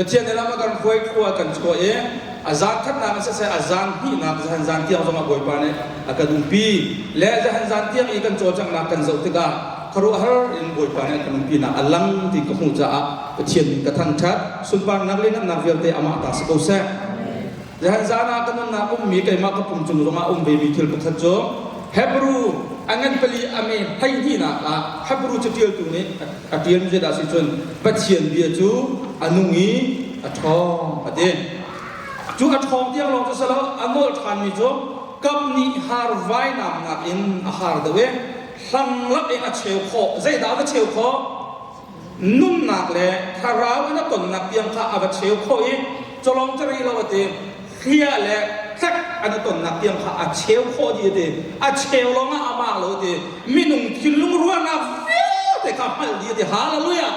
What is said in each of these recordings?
Pathian nih lam a kan hruai khua kan chuah i a zan khatnak in siseh a zan hnihnak zahan zan tiang zongah Bawipa nih a kan umpi le zahan zan tiang i kan cawlcanghnak kan zoh tikah khuaruahhar in Bawipa nih a kan umpinak a lang ti ka hmuh caah Pathian min ka thangṭhat sunparnak le ngamnak vialte amah ta si ko seh. Zahan zan ah ka nunnak ummi keimah ka pum cung zongah um vemi thil pakhat cu Hebrew a ngan pali a me hleihnihnak ah Hebrew caṭialtu nih a ṭialmi zeidah si cun Pathian bia cu a nung i a ṭhawng a ti. Cu a ṭhawng tiang lawng cu si lo a nolh ṭhanmi cu kam nih har vainam nakin a har deuh i hlanglak in a cheu khawh. Zeidah a va cheu khawh? Nunnak le thlarau in a tonnak tiang kha a va cheu khawh i cawlong cari lo a ti hria le tlek an i tonnak tiang kha a cheu khawh dih a ti a cheu lawng ah a mak lo a ti minung thinlung ruahnak vialte kha hngalh dih a ti hallelujah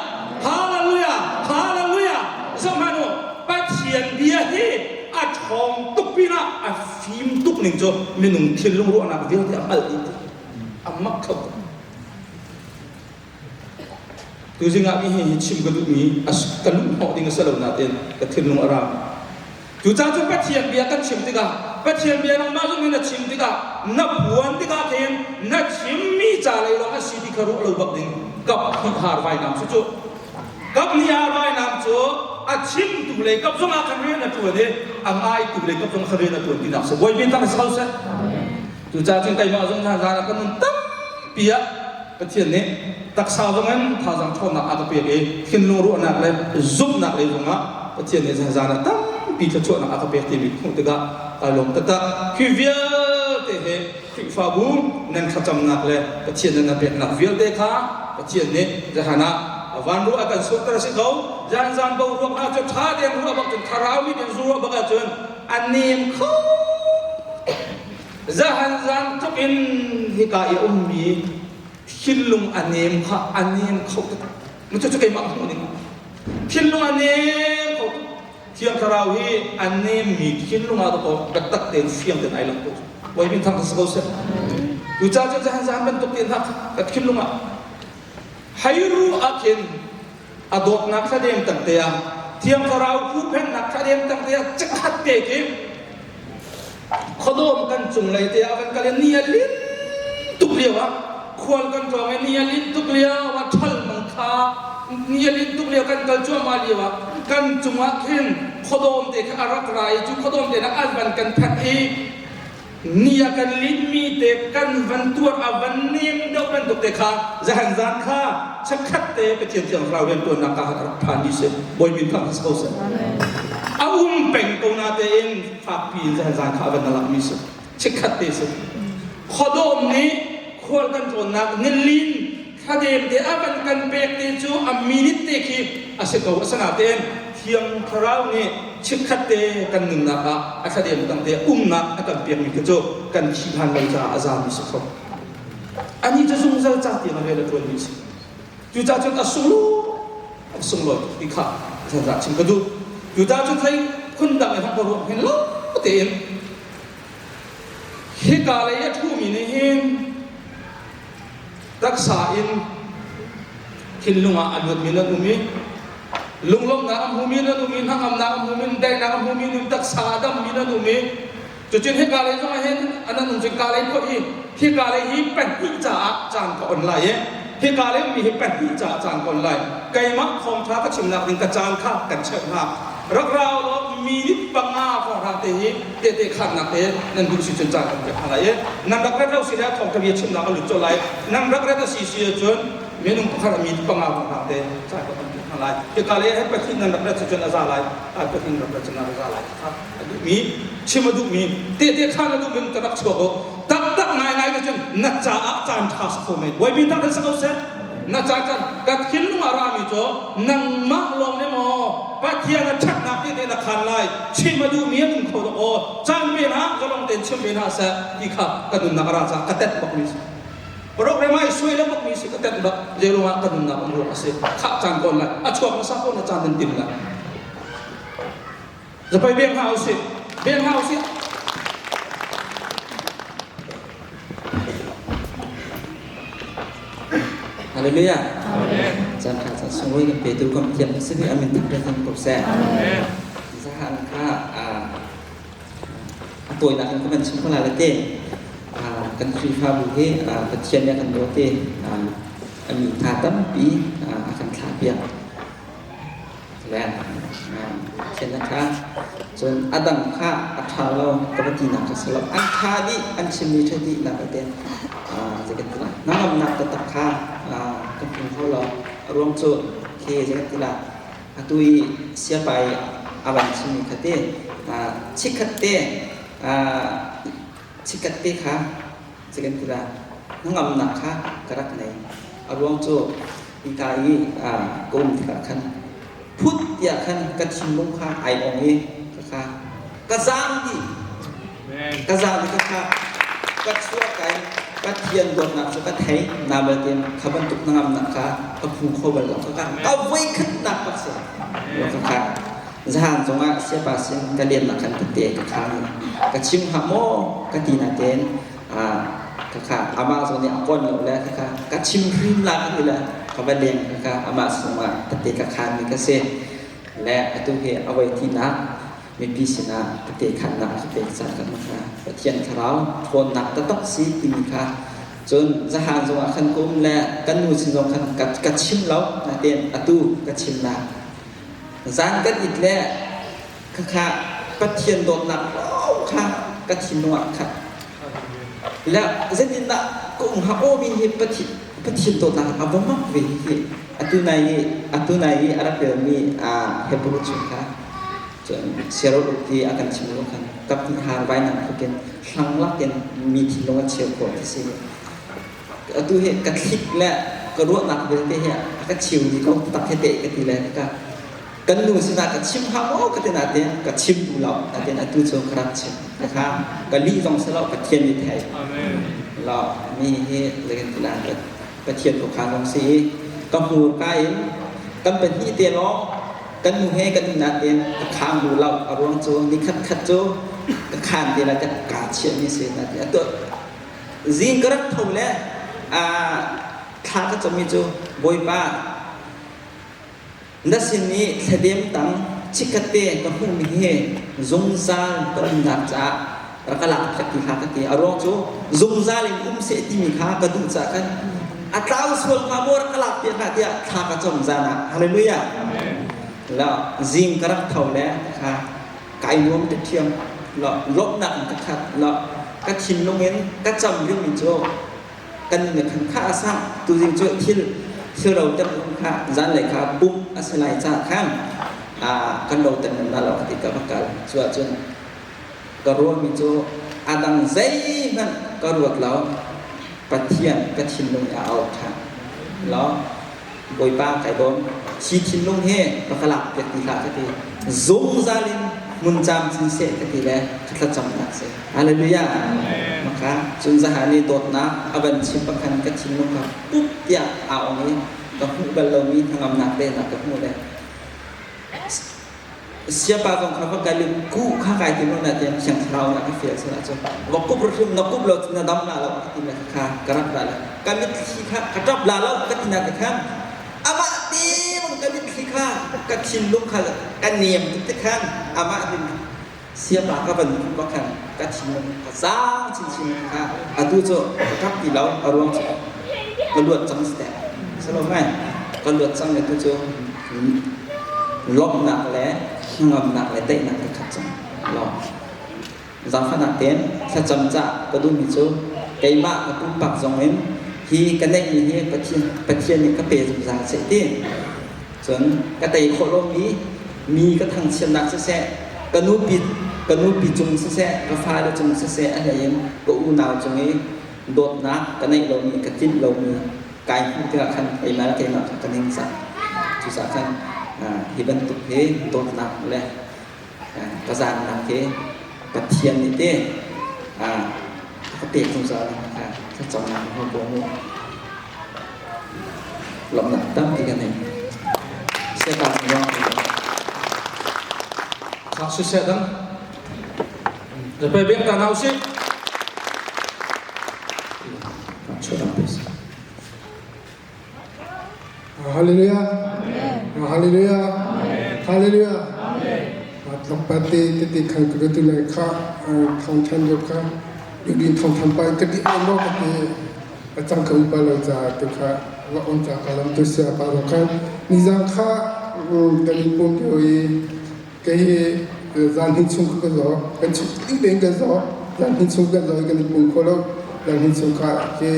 hallelujah hallelujah zohhmanh u Pathian bia hi a ṭhawng tuk pinah a fim tuk ning cu minung thinlung ruahnak vialte a hngalh dih ti a mak kho tuk Tuzing ah mi hi chim ka duhmi ka luhhnawh ding a si lo nain ka thinlung a rang. Cucaah cun Pathian bia kan chim tikah Pathian bia nangmah zong in na chim tikah na phuan tikah khin na chimmi ca lei lawng a si ti kha ruah lo bak ding kap hnih har vainam cu cu kap hnih har vainam cu a chimtu lei kap zongah khan rian a ṭuan i a ngaitu lei kap zong khan rian a ṭuan tinak si Bawipa thang si ko seh Cucaah cun keimah zong hna zan ah ka nun tampi ah Pathian nih taksa zongin thazaang ṭhawnnak a ka pek i thinlung ruahnak le zumhnak lei zongah Pathian nih zan ah tampi thluachuahnak a ka pek timi ka hmuh tikah kai lawm taktak. Hi vialte hi Khrihfabu nan thlacamnak le Pathian nan peknak vialte kha Pathian nih zahan ah van ruah a kan surter a si ko. Zan zan boruak hna cu ṭha tein ruah bak cun thlarau mit in ruah bak ahcun a nem kho Zahan zan tluk in hika i a ummi thinlung a nem kha a nem kho tuk. Cucu keimah hmuh ning. Thinlung a nem kho tuk. Thiang Thlarau hi a nemmi thinlung ah dawh biatak tein fiang tein ai lang ko. Bawi min thang si ko seh. Cucaah cun zahan zan bantuk tein hna ka thinlung ah heiru ah khin a dawtnak thladem tangte ah Thiang Thlarau huhphenhnak thladem tangte ah chikkhat te khi khuadawm kan cunglei te ah kan kal i ni a lin tuk lio ah khual kan tlawng i ni a lin tuk lio ah ṭhal mang kha ni a lin tuk lio kan kal cuahmah lio ah kan cungah khin khuadawm te kha a rak ra i cu khuadawm te nak an van kan phanh i ni a kan linmi te kan van tuar a van nem deuh bantuk te kha zahan zan kha chikkhat te Pathian Thiang Thlarau riantuannak ka rak phan mi si Bawi min thang si ko seh a um peng ko na tein fakpi in zahan zan kha a van lak mi si chikkhat te si khuadawm nih khual kan tlawnnak nilin thladem te a van kan pek te cu a minute te khi a si ko asinain Thiang Thlarau nih chikkhat te kan nunnak ah a thladem tang te umnak a kan pekmi kha cu kan thih hlan lo caah a zami si kho. Ani cu zungzal ca tiang a rian a ṭuanmi si. Cucaah cun a sunglawi a sunglawi ti kha zah chim ka duh. Cucaah cun thei phun dang in hong ka ruah hin lo tein hika lei a ṭhumi nih hin taksa in thinlung ah a luatmi nan um i lunglawmhnak a hmumi nan um i hnangamnak a hmumi daihnak a hmumi nan taksa a dammi nan um i cucun hika lei zongah hin an um cun ka lei phoih i hika lei hi pahnih caah caan ka on lai i hika lei ummi hi pahnih caah caan ka on lai keimah thawngṭha ka chimnak ding ka caan kha kan cheuh hna rak ra law minute panga hrawnghrang te hi tehte khannak te nan duh si cun caan kan pek hna lai i nan rak rat lo si le thawngṭha bia chimnak a lut colh lai nan rak rat a si si ahcun minung pakhat a minute panga hrawnghrang te caan kan pek hna lai hika le he pathin nan rak rat si cun a za lai ai pathin rak rat cun a za lai kha a duhmi chim a duhmi tehte khan a duhmi ka rak chuak u taktak ngaingai na cun na caah caan ṭha si kho men Bawipi tak si ko seh na ca can ka thinlung ah rami cu nangmah lawng nih maw Pathian a ṭhatnak te te na khan lai chim a duhmi an um kho dok aw caan ve hna zalong tein chim ve hna seh ti kha ka nunnak a ra caah ka tet bakmi si program ai suai le bakmi si ka tet bak zeilung ah ka nunnak um ruang a si khah caan kawn lai a chuak hmasa ko na caan nan tim lai Zapai beng hna usih. Beng hna usih. Hallelujah. Caan ṭha caan sunglawi kan petu kan Pathian na si amin thangṭhat ko seh. Zahan kha a tawinak in ka van chim ko lai le te. Kan Khrihfabu hi Pathian nih a kan dawt i a mi tha tampi a kan thlahpiak. Thian a ṭha. Cun a dang kha a ṭha lo ka va tinak kha si lo. An ṭha dih, an chimmi ṭha dih nak te zei kan ti lai. Hnangamnak taktak kha kan hmu kho lo. A ruang cu khi zei kan ti lai. Atu i siapa i a van chimmi kha ti chikkhat te chikkhat te kha zei kan ti lai. Hnangamnak kha ka rak nei. A ruang cu hika i ka um tikah khan phut tiah khan ka thinlung kha ai ong i ka kha ka zaam dih. Ka zaam i ka kha ka chuak ai Pathian dawtnak cu ka thei na baltin kha bantuk hnangamnak kha ka phu kho bal lo ka ka ka voikhatnak bak si lo ka kha zahan zongah siapa sin ka liannak khan ka te ka khang ka chim hnga maw ka ti na ten khakha amah zong nih a kawn lo le khakha ka chim hrim la ka ti le ka va leng khakha amah sungah tete ka khan mi ka si le atu hi a voi tinak mipi sinah tete khannak ka pek cang kan kha Pathian thlarau ṭhawnnak taktak si timi kha cun zahan zongah khan ka um le kan nu sin zong khan ka chim lo natein atu ka chim la zan kan it le khakha Pathian dawtnak lawng kha ka thinlung ah khat le zeitindah ka um hnga aw mi hi Pathian Pathian dawtnak a va mak ve hi atu nai i atu nai i a rak relmi Hebrew chung kha cun siaro ti a kan chim lo khan kap hnih har vainam khukin hlang lakin mi thinlung a cheu khawh ti si atu hi ka thlik le ka ruahnak vialte hi a ka cheu dih ko tak he te ka ti le ka kan nu sinah ka chim hnga maw ka ti nain ka chim duh lo nain atu cu ka rak chim ka kha ka lih zong si lo Pathian nih thei lo mi hi zeikan ti lai Pathian khuakhan zong si i ka hmurka in kan pahnih te lawng kan nu he kan um nain ka khang duh lo a ruang cu ni khat khat cu ka khan te lai ka chiah mi si na ti atu zing ka rak tho le thla ka cam mi cu Bawipa Na sin i thladem tang chikkhatte ka hmuhmi hi zungzal ka nunnak caah rak ka lakpiak ti hlah ka ti. A ruang cu zungzal in um seh timi kha ka duh caah khan a tlau sual hnga maw rak ka lakpiak hlah tiah thla ka cam zan ah. Hallelujah. La zing ka rak tho le kha kai nuam te ṭhiam la lawmhnak in ka khat la ka thinlung in ka cam rihmi cu kan na khan kha a sang tuzing cu thil thil ro ter um kha zanlei kha pumh a si lai ca khan kan ro ter nan lo ka ti ka va kal cu ahcun ka ruahmi cu a dang zeihmanh ka ruat lo Pathian ka thinlung i a au ṭhan lo Bawipa kai bawm. Hi thinlung hi ka ka lak piak ti hlah ka ti. Zungzal in hmun camcin seh ka ti le ka thlacamnak si. Hallelujah. Maka cun zahan i dawtnak a van chim pakhan ka thinlung kha pup tiah aa ong i ka hmuh bal lomi hnangamnak lehnak ka hmuh le Siapa zong kha va kal i kuh kha kai tim lo na tiang Thiang Thlarau nih a ka fial sin ahcun va kup hrim na kup lo na dam la lo ka ti le kha ka rak la le ka mitthli kha ka ṭap la lo ka ti na te khan amah te bang ka mitthli kha ka thinlung kha ka nem tuk te khan amah tin siapa ka van kup ah khan ka thinlung ka zaang chinchin kha atu cu ka ṭap ti lo a ruang cu ka luat cang si teh salomai ka luat cang le tu cu lawmhnak le hnangamnak le daihnak ka khat cang lo zaangfahnak tein thlacam ca ka duhmi cu keimah ka pumpak zong in hi ka neihmi hi Pathian Pathian nih ka pe zungzal seh ti cun ka tei khawh lomi mi ka thangchiatnak siseh ka nupi ka nupi cung siseh ka fale cung siseh a hlei in ka unau cung i dawtnak ka neih lomi ka tlinh lomi kai hmuh tikah khan keimah le keimah kha ka ningzak. Cucaah khan hi bantuk hi dawtnak le ka zaannak hi Pathian nih te a ka pek zungzal kha thlacamnak in ka mu. Lawmhnak tampi ka nei. Siapa zong Kha siseh dang. Zapai beng ta nau sih. Hallelujah. Hallelujah. Hallelujah. Tlawmpal te tete khan ka tu lai kha thawng than lio kha ding thawng than pa ka di mo ka ti a cang ka upa lo ca tu kha va on ca ka lam tu sia pa lo kha nizang kha kan i pum lio i kei hi zan hin chung ka zaw kan chung ding tein ka zaw zan hin chung kan zaw i kan i pum kho lo zan hin chung kha ke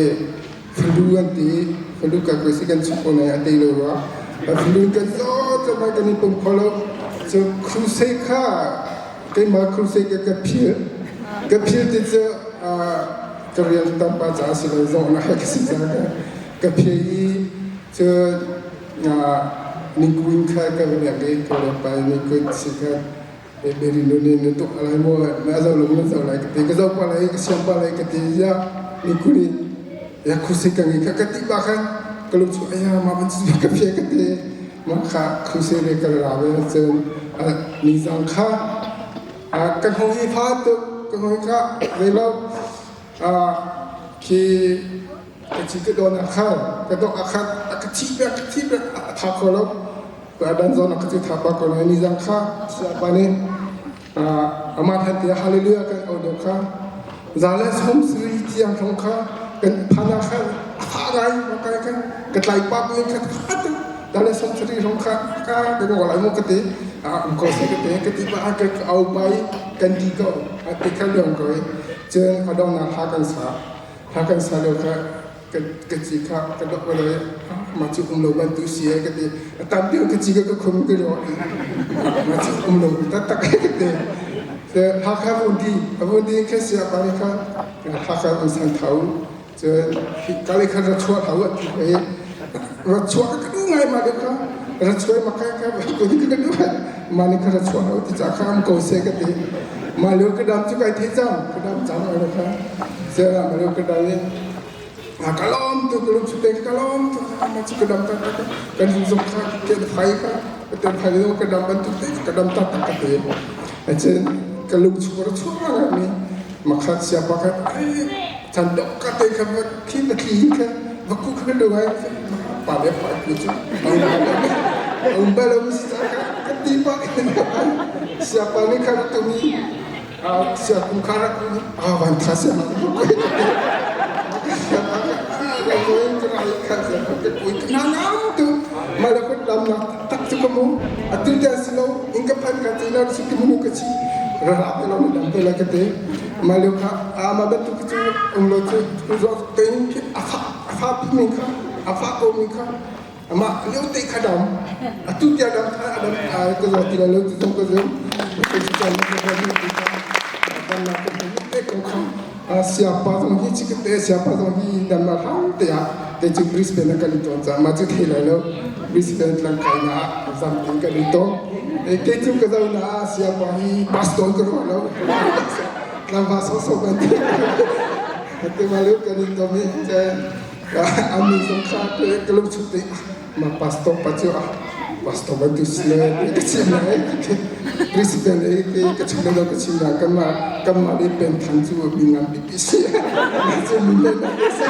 flu an ti flu ka ko si kan chung ko nai a te lo rua flu kan zaw chama kan i pum kho lo so crusade kha keimah crusade ka ka phil ka phil ti cu ka rian tam pa ca si lo zawh na ka si ca ka ka phil i cu ningkuin kha ka va nek i ka va pai ningkuin si kha beri nu nih na tuk alai maw na zo lo na zo lai ka ti ka zo pa lai ka siam pa lai ka ti ya ningkuni ya khusi ka ngi kha ka ti ba khan ka lung chu aya ma ban chu ka phe ka ti ma kha khusi le ka ra ve cun ni zang kha kan hong i pha tuk kan hong kha ve lo khi ka ci ka don ah khan ka dok ah khan a ka thi pek ka thi pek a tha kho lo ka dan zon a ka ci tha pa ko lai ni zang kha sia pa nih ama than te hallelujah kan au deuh kha zale som sri tiang thong kha kan phana kha a tha ngai ma kai kan ka tlai pa ko in kha tha te zale som sri thong kha ka ka ngo lai mo ka te a um ko se ka te ka ti pa ka au pai kan di ko a te kha leong ko chen adong na tha kan sa Hla kan sa lio kha ka ci kha ka dok lo i mah cu um lo bantuk si ai ka ti. A tam deuh ka ci ka ka khum ka ruah i mah cu um lo taktak ai ka ti. Hakha vun di, a vun di kha sia pa kha Hakha vun san thau. Cun kale kha ra chuah hau a ti i ra chuah ka duh ngai ma deuh kha ra chuai ma kai kha ko ni ka duh ma ni kha ra chuah hau ti ca kha am ko se ka ti. Ma lio ka dam cu kai thei cang ka dam cang ai kha Sera ma lio ka dai a kalom tu kalum chu te kalom tu ma chu ka dam ta ta kan hu zong kha ke phai kha te phai lo ka dam ban tu te ka dam ta ta ka te a chen kalum chu ra chu ma ga mi ma khat sia pa kha ai chan dok ka te kha va khi ma thi kha va ku kha do ai pa le pa ku chu um ba lo si ka ka ti pa sia pa ni kha tu mi sia kum kha rak a van tha sia ma ku ko ma la ko dam na tak chu ko mu atu te silo in ka phan ka ti na su ki mu ka chi ra ra pe lo dam pe la ka te ma lo kha a ma ba tu chu um lo chu ku zo te a fa a fa pi mi kha a fa ko mi kha ama lio te kha dam atu tia dam kha adam a ko zo ti la lo tu ko zo ko chu chan ko ko ni ti kha dam na ko te ko kha siapa zong hi chik te siapa zong hi dam na hang te a te chu Brisbane na kan ton cha ma chu thei lai lo Brisbane tlang kai na zam tin kan to e ke chu ka zo na siapa hi pastor ko ro lo tlang va so so kan te ma lo kan to mi che ami zong kha ke ka lo chu te ma pastor pa chu a pastor ba tu si le ka chim na president le ke ka chim lo ka chim na kan ma kan ma le pen than chu mi ngam pi pi si chu mi le na si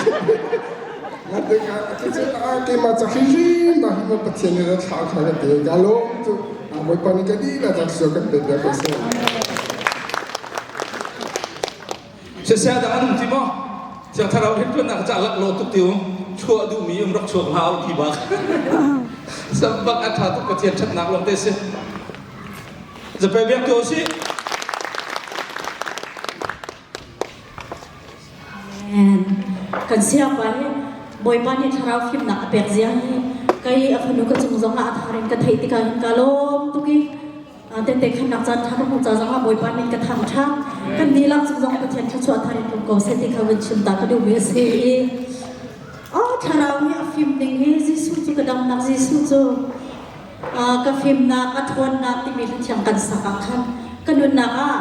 na te ka te chu a ke ma cha hi ri ma hi ma pathian ne ra thla kha ka te ga lo chu a moi pa ni ka di la ta so kan te da ko se Siseh dang an um ti maw? Thiang Thlarau rianṭuannak ca laklawh tuk ti um chuah duhmi um rak chuak hlah u ti bak. Sam bak a ṭha tuk Pathian ṭhatnak lawng te si. Zape biak ko si. Amen. Kan siapa hi Bawipa nih thlarau fimnak a pek zia hi kai a fanu ka cung zong ah a thar in ka theih tikah hin ka lawm tuk i tete khannak caan ṭha ka hmuh ca zongah Bawipa nih ka thangṭhat. Kan dihlak cung zong Pathian thluachuah thar in tlung ko seh ti kha vun chim ta ka duhmi a si i oh thlarau hi a fim ding hi Jesuh cu ka damnak Jesuh cu ka fimnak a ṭhawnnak timi hlathiang kan sak ah khan ka nunnak ah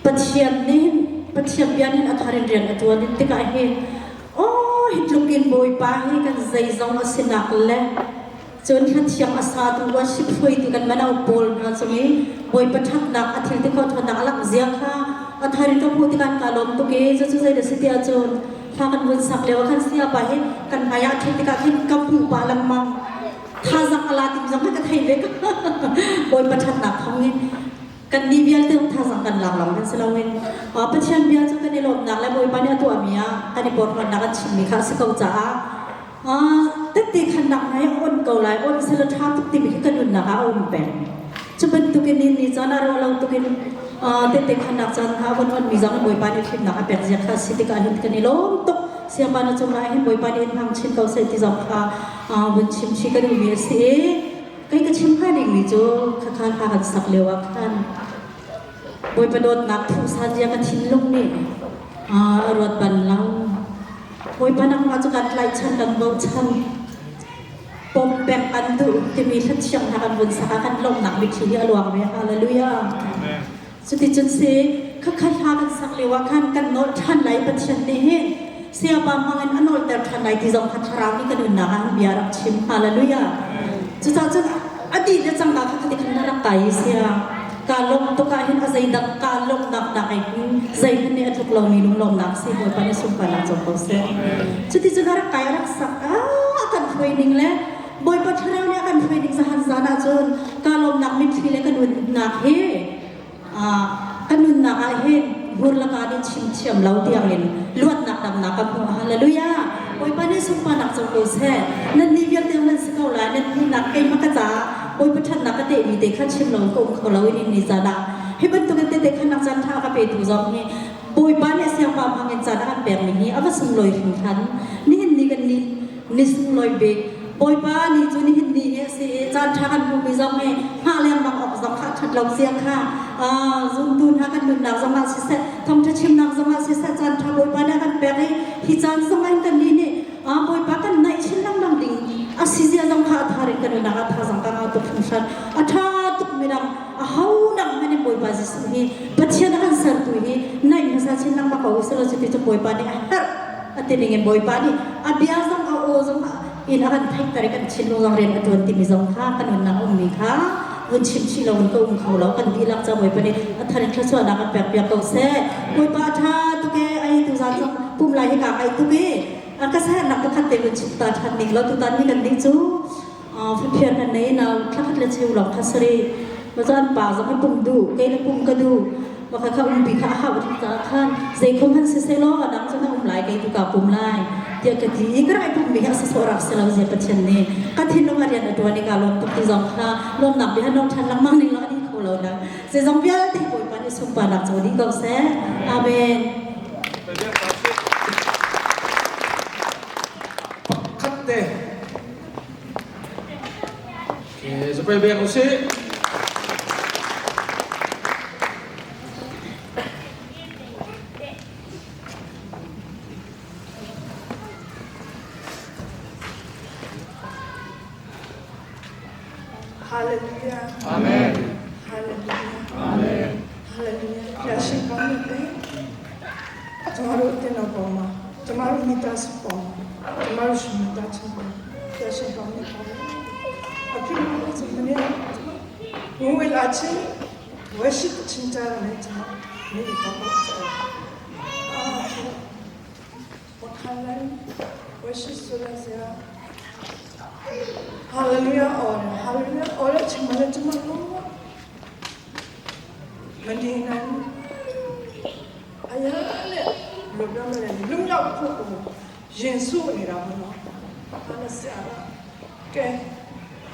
Pathian nih Pathian bia nih a thar in rian a ṭuan in tikah hin oh hi tluk in Bawipa hi kan zeizong a sinak le Cun hlathiang a satu worship hruaitu kan mano pawl hna cung i Bawipa ṭhatnak a thil ti kho ṭhawnnak a langh zia kha a thar in ka hmuh tikah kaa lawm tuk i cucu zei dah si ti ahcun hla kan vun sak lio ah khan sayapa hi kan hmai ah a ṭhut tikah khin ka hmuh pah lengmang. Thazang a la timi zong kha ka thei ve. Bawipa ṭhatnak thawng in kan nih vialte zong thazang kan lak lawng kan si loin Pathian bia cu kan i lawmnak le Bawipa nih a tuahmi ah kan i porhlawtnak kan chimmi kha a si ko caah tette khannak hna hi a on ko lai, on selaw ṭha tuk timi khi ka nunnak ah a um peng. Cu bantukin ni ni caan ah ruah lo tukin tette khannak caan kha a von onmi zong Bawipa nih fimnak a pek zia kha si tikah hin kan i lawm tuk. Siangpa na cungah hin Bawipa nih in hmang chin ko seh ti zong kha vun chim chih ka duhmi a si i kei ka chim hnga dingmi cu khakha hla kan sak lio ah khan Bawipa dawtnak phuhsan zia ka thinlung nih a ruat ban lo. Bawipa nangmah cu kan tlaihchan kan bochan. Pom pek an duh timi hlathiang hna kan vun sak ah kan lawmhnak mitthli hi a luang ve. Hallelujah. Cuticun si khakha hla kan sak lio ah khan kan nawl ṭhan lai Pathian nih hin sayapa hmang in a nawlter ṭhan lai ti zong kha thlarau nih kan nunnak ah bia rak chim. Hallelujah. Cucaah cun a dih le cangka kha khati khan na rak kai i sia ka lawmh tuk ah hin a zeidang ka lawmhnak nak in zeihmanh nih a tluk lomi lunglawmhnak si Bawipa nih sunparnak co ko seh. Cuticun a rak kai a rak sak ah kan hruai ning le Bawipa thlarau nih a kan hruai ning zahan zan ahcun ka lawmnak mitthli le ka nunnak hi ka nunnak ah hin hur laka nih chim thiam lo tiangin luatnak damnak ka hmuh. Hallelujah! Bawipa nih sunparnak co ko seh. Nan nih vialte nan si ko lai. Nan nih keimah ka caah Bawipa ṭhatnak ka tehmi te kha chim lo ka um kho lo in ni zan ah hi bantukin tete khannak caan ṭha ka petu zong hi Bawipa nih siangpa hmangin caan a kan pekmi hi a va sunglawi hringhran. Nihin ni kan ni ni sunglawi bik Bawipa ni cu nihin ni hi a si i caan ṭha kan hmuhmi zong hi hngah lengmang awk zong kha ṭhat lo zia kha zumtu hna kan nunnak zong ah siseh thawngṭha chimnak zong ah siseh caan ṭha Bawipa nih a kan pek i hi caan zong ah hin kan nih nih Bawipa kan naih chin lengmang ding a si zia zong kha a thar in kan nunnak ah thazang ka ngah tuk hringhran. A ṭha tuk midang a ho nak hmanh in Bawipa Jesuh hi Pathian a kan sertu hi naih hmasa chin lengmang ko usih law cuti cu Bawipa nih a herh a ti ning in Bawipa nih a bia zong a aw zong in a kan theihter i kan thinlung zong rian a ṭuan timi zong kha kan nunnak ummi kha vun chim chih lo in ka um kho lo kan dihlak ca Bawipa nih a thar in thluachuahnak kan pek piak ko seh. Bawipa a ṭha tuk e ai tuzaan zong pum lai hi kaa ngaih tuk i a ka sahernak pakhat te vun chim ta ṭhan ning law tutan hi kan nih cu faphiar kan nei nau thlakhat le cheu lawng kha sari ma caan pa zong hi pum duh kei le pum ka duh ma kha kha umpi kha a hau tuk caah khan zei khom han si se law a dang cu na um lai kei tu ka pum lai tiah ka ti i ka rak i pum mi hi a sasawh rak si lo zia Pathian nih ka thinlung a rian a ṭuan i ka lawm tuk ti zong kha lawmnak bia nong ṭhan lengmang ning law a dih kho lo na zeizong vialte Bawipa nih sunparnak co dih ko seh. Amen. Pakhat te. Okay, zapei bek usih. Hallelujah. Amen. Hallelujah. Amen. Hallelujah. ဘုရားရှင်ကောင်းတယ်။ကျွန်တော်တို့တင်တော်ပေါ်မှာကျွန်တော်တို့မိသားစုပေါ်မှာကျွန်တော်တို့ရှင်မိသားစုပေါ်ဘုရားရှင်ကောင်းတယ်။အဖြစ်လို့ကျွန်တော်နေဝင်လာချင်း worship ချင်းကြတယ်ကျွန်တော်နေတော့ပေါ့။အာကျွန်တော်မခံနိုင် worship ဆိုလာစရာ Hallelujah အော်တယ် Hallelujah အော်တဲ့ချိန်မှာလည်းကျွန်မလုံးဝမနေနိုင်ဘူးအရာနဲ့ဘယ်လိုပြောမလဲလုံရောက်ဖို့ကိုရင်စုနေတာမနော်ဟာလဆရာကဲ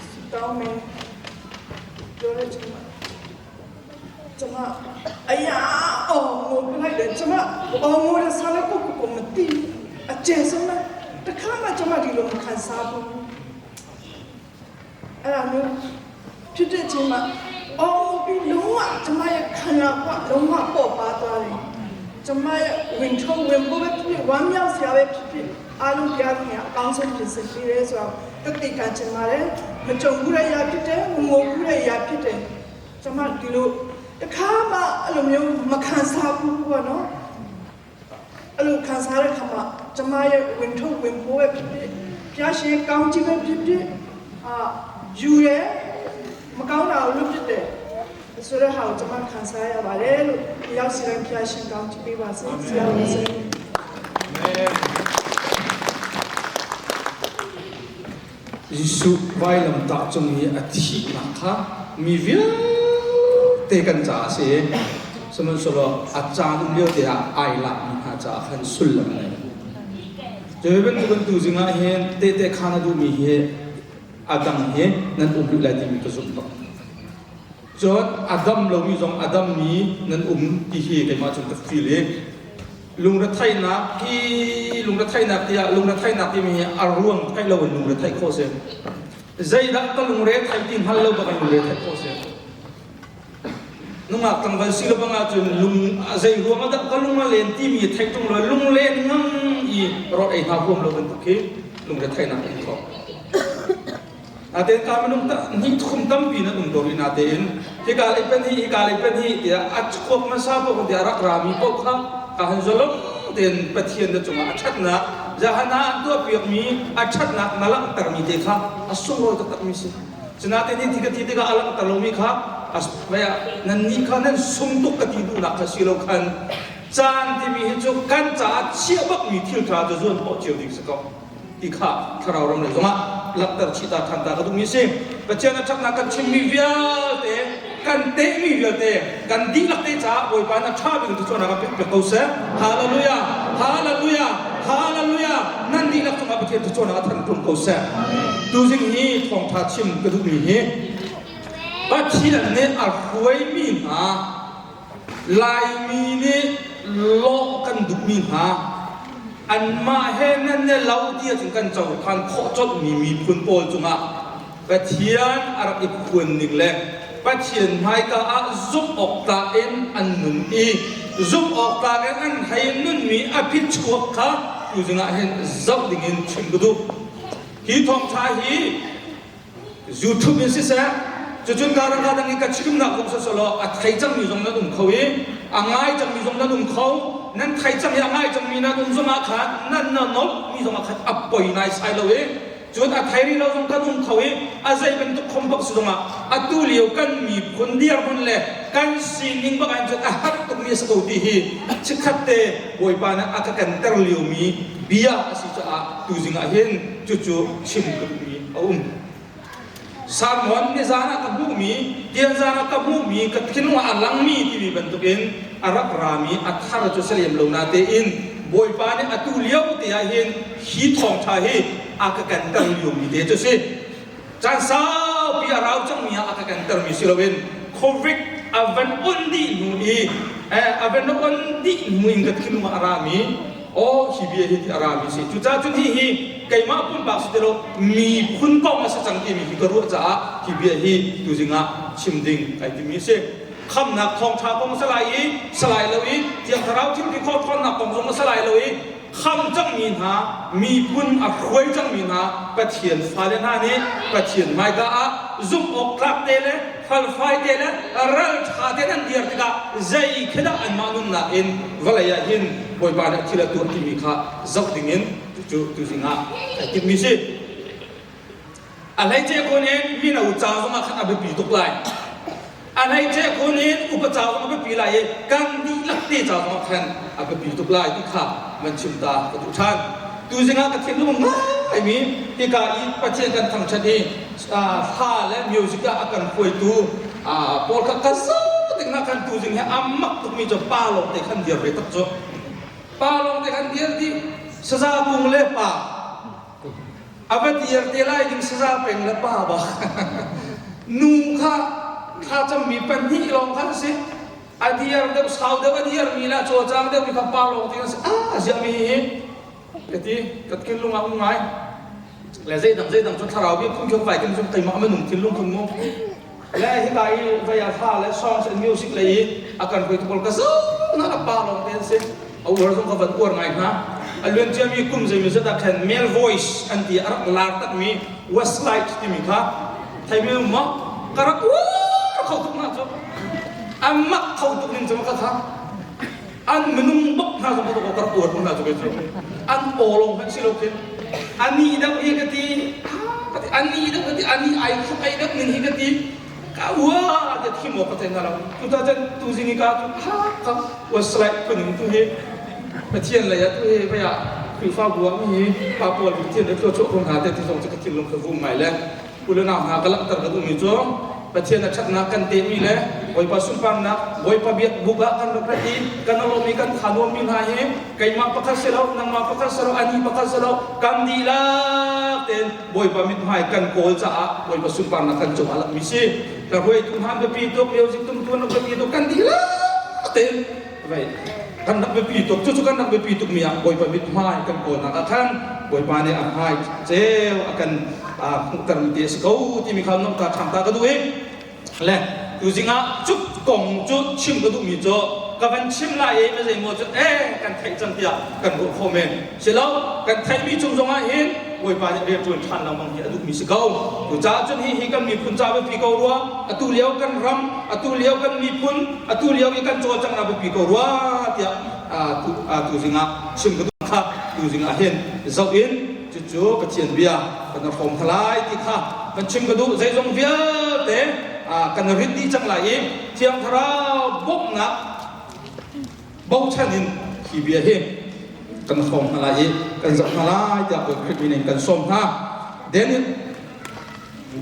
စတောင်းမယ်ပြောတဲ့ချိန်မှာကျွန်မအရာအော်ငိုပလိုက်တယ်ကျွန်မအော်ငိုတဲ့ဆာလည်းကိုကိုကိုမသိအကျဉ်းဆုံးပဲတခါမှကျွန်မဒီလိုမခံစားဘူး အဲ့ဒါမျိုးဖြစ်တဲ့ချိန်မှာအော်ပြီးလုံးဝကျမရဲ့ခန္ဓာကလုံးဝပေါ့ပါသွားတယ်ကျမရဲ့ဝင်ထုံးဝင်ပိုးပဲဖြစ်ဖြစ်ဝမ်းမြောက်စရာပဲဖြစ်ဖြစ်အားလုံးပြားခင်အကောင်းဆုံးပြင်ဆင်ပေးရဲဆိုတော့တတိကချင်ပါတယ်မကြုံဘူးတဲ့ຢာဖြစ်တယ်မငိုဘူးတဲ့ຢာဖြစ်တယ်ကျမဒီလိုတခါမှအဲ့လိုမျိုးမခံစားဘူးပေါ့နော် အဲ့လိုခံစားတဲ့ခါမှာကျမရဲ့ဝင်ထုတ်ဝင်ပိုးပဲဖြစ်ဖြစ်ဖျားရှင်ကောင်းကြီးပဲဖြစ်ဖြစ်အာယူရဲမကောင်းတာကိုလွတ်ဖြစ်တယ်ဆိုတဲ့ဟာကိုကျမခံစားရပါတယ်လို့ဒီရောက်စီတိုင်းဖျားရှင်ကောင်းကြီးပေးပါစေဆရာတော်စေ Amen. Jesuh vailamtah cung i a thihnak kha mi vialte kan caah a si i sihmanhsehlaw a caan um lio te ah ai lakmi hna caah khan sullam a ngei. Cu bantukin tuzing ah hin tehte khaan a duhmi hi a dang hi nan um rih lai timi ka zumh tuk. Cun a dam lomi zong a dammi nan um ti hi keimah cun ka feel i Lungretheihnak hi lungretheihnak tiah lungretheihnak timi hi a ruang theih lo in lungretheih khawh si. Zeidah ka lungre theih ti hngal lo bak in lungre theih khawh si. Nungak tlangval si lo bang ahcun lung zei ruang ah dah ka lung a len timi theih tung lo lunglen ngam i rawt ei hna huam lo bantuk khi lungretheihnak in thawk. Natein ka minung hnih thum tampi nan um ko rih natein hika lei pen hi hika lei pen hi tiah a chuak hmasa paoh tiah rak rami paoh kha ka han zalong tein Pathian na cungah a ṭhatnak Jahana an tuahpiakmi a ṭhatnak na langhtermi te kha a sunglawi taktakmi si. Cunatein hi thi ka ti tikah a langhter lomi kha nan nih kha nan sung tuk ka ti duhnak kha si lo khan caan timi hi cu kan caah chiah bakmi thil ṭha cu zuan khawh cio ding si ko. Ti kha thlarau ram lei zongah langhter chih ta ṭhan ta ka duhmi a si. Pathian a ṭhatnak kan chimmi vialte, kan tehmi vialte, kan dihlak te caah Bawipa nih a ṭha bik in thluachuahnak a pek ko seh. Hallelujah! Hallelujah! Hallelujah! Nan dihlak cungah Pathian thluachuahnak a than tlung ko seh. Tuzing hi thawngṭha chim ka duhmi hi Pathian nih a hruaimi hna Laimi nih lawh kan duhmi hna anmah he nan ne lo ti ahcun kan cohlan khawh colhmi miphun pawl cungah Pathian a rak i phuan ning le Pathian hmaika ah zumh awk tlak in an nun i zumh awk tlak in an hei nunmi a phichuak kha tuzing ah hin zoh dingin chim ka duh. Hi thawngṭha hi YouTube in siseh cucun karanga dang i ka chimnak zong siselaw a thei cangmi zong nan um kho i a ngai cangmi zong nan um kho nan thei cang i a ngai cangmi nan um zongah khan nan na nolh mi zongah khan a poi nai sai lo i cun a thei rih lo zong kan um kho i a zei bantuk khom bak si zongah atu lio kan miphun dirhmun le kan sining bak ah cun a har tukmi a si ko ti hi chikkhat te Bawipa nih a ka kenter liomi bia a si caah tuzing ah hin cucu chim ka duhmi a um. Sermon nizan ah ka hmuhmi, tianzan ah ka hmuhmi, ka thinlung ah a langmi timi bantukin a rak rami a thar cu si lem lo natein Bawipa nih atu lio te ah hin hi thawngṭha hi a ka kenter liomi te cu si. Caan saupi a rau cangmi ah a ka kentermi si loin COVID a van on dih hnu i a van on dih hnu in ka thinlung ah a rami Aw hi bia hi ti a rami si. Cucaah cun hihi keimah pumpak si ti lo miphun kong a si cang timi hi ka ruah caah hi bia hi tuzing ah chim ding kai timi a si. Khamnak thawngṭha kong a si lai i si lai lo i Thiang Thlarau thilri khawh ṭhawnnak kong zong a si lai lo i kham cangmi hna miphun a hruai cangmi hna Pathian fale hna nih Pathian hmaika ah zumh awk tlak te le falfai te le ralṭha te nan dir tikah zei khi dah anmah nunnak in vawlei ah hin Bawipa nih thil a tuah timi kha zoh dingin cu tuzing ah kai timhmi si. A hleice khun in mino ca zongah khan a biapi tuk lai. A hleice khun in upa ca zong a biapi lai i kan dihlak te ca zongah khan a biapi tuk lai ti kha van chim ta ka duh ṭhan. Tuzing ah ka thinlung ngaimi hika i Pathian kan thangṭhat i hla le music ah a kan hruaitu pawl kha ka zoh tik hna khan tuzing hi a mak tukmi cu pa lawng te khan dir ve tak cu pa lawng te khan dir dih saza kung le pa a va dir te lai ding saza peng le pa bak nu kha thla cammi pahnih lawng khan si a dir deuh sau deuh a dir mi la cawlcang deuh mi kha pa lawng te khan si a ziah mi hi ka ti ka thinlung ah um ngai le zeidang zeidang cu thlarau bi phun khio vai kin cun keimah minung thinlung khun mu le hika i vai a hla le songs and music lei i a kan hruaitu pawl ka zo na ka pa lawng te an si a uar zong ka van uar ngai hna a luan ciami kum zeimi zat ah khan male voice an ti a rak lar takmi Westlife timi kha theimi um maw ka rak uar kho tuk na cu a mak kho tuk ning cu ka kha An minung bak hna zong ka ka rak uar hna cu cu. An awlong hmanh si lo khin. Ani deuh hi ka ti, ka ti, ani deuh ka ti, ani ai thluk ai deuh ning hi ka ti. Ka ua te thim awk ka thei hna lo. Cucaah cun tuzing i ka cu ha ka was like phuning tu hi Pathian lei ah tu hi vei ah. Khrihfabu ah mi hi pa pawl Pathian le thluachuah ko hna te ti zong cu ka thinlung ka vum ngai le u le nau hna ka langhter ka duhmi cu Pathian a ṭhatnak kan tehmi le Bawipa sunparnak Bawipa biak buk ah kan rak rat i kan alawm i kan tha nuammi hna hi keimah pakhat si lo nangmah pakhat si lo anih pakhat si lo kan dihlak tein Bawipa mithmai kan kawl caah Bawipa sunparnak kan cung ah lakmi si ka hruaitu hna biapi tuk music tumtu an biapi tuk kan dihlak tein vai kan rak biapi tuk cucu kan rak biapi tukmi ah Bawipa mithmai kan kawlnak ah khan Bawipa nih a hmai ceu a kan hmuhtermi te a si ko timi kha nomh ta ṭhang ta ka duh i le tuzing ah cuk kong cu chim ka duhmi cu ka van chim lai i na zeimaw cu eh kan theih cang tiah kan ruah khawh men silo kan theihmi cung zongah hin Bawipa nih rian ṭuan ṭhan lengmang hi a duhmi si ko. Cucaah cun hihi kan miphun ca biapi ko rua, atu lio kan ram, atu lio kan miphun, atu lio i kan cawlcanghnak biapi ko rua tiah tuzing ah chim ka duh kha tuzing ah hin zoh in cucu Pathian bia kan hrawm hna lai ti kha kan chim ka duh. Zeizong vialte kan rit dih cang lai i Thiang Thlarau bawmhnak bochan in hi bia hi kan hrawm hna lai i kan zoh hna lai tiah Bawi Khrih min in kan sawm hna. Daniel,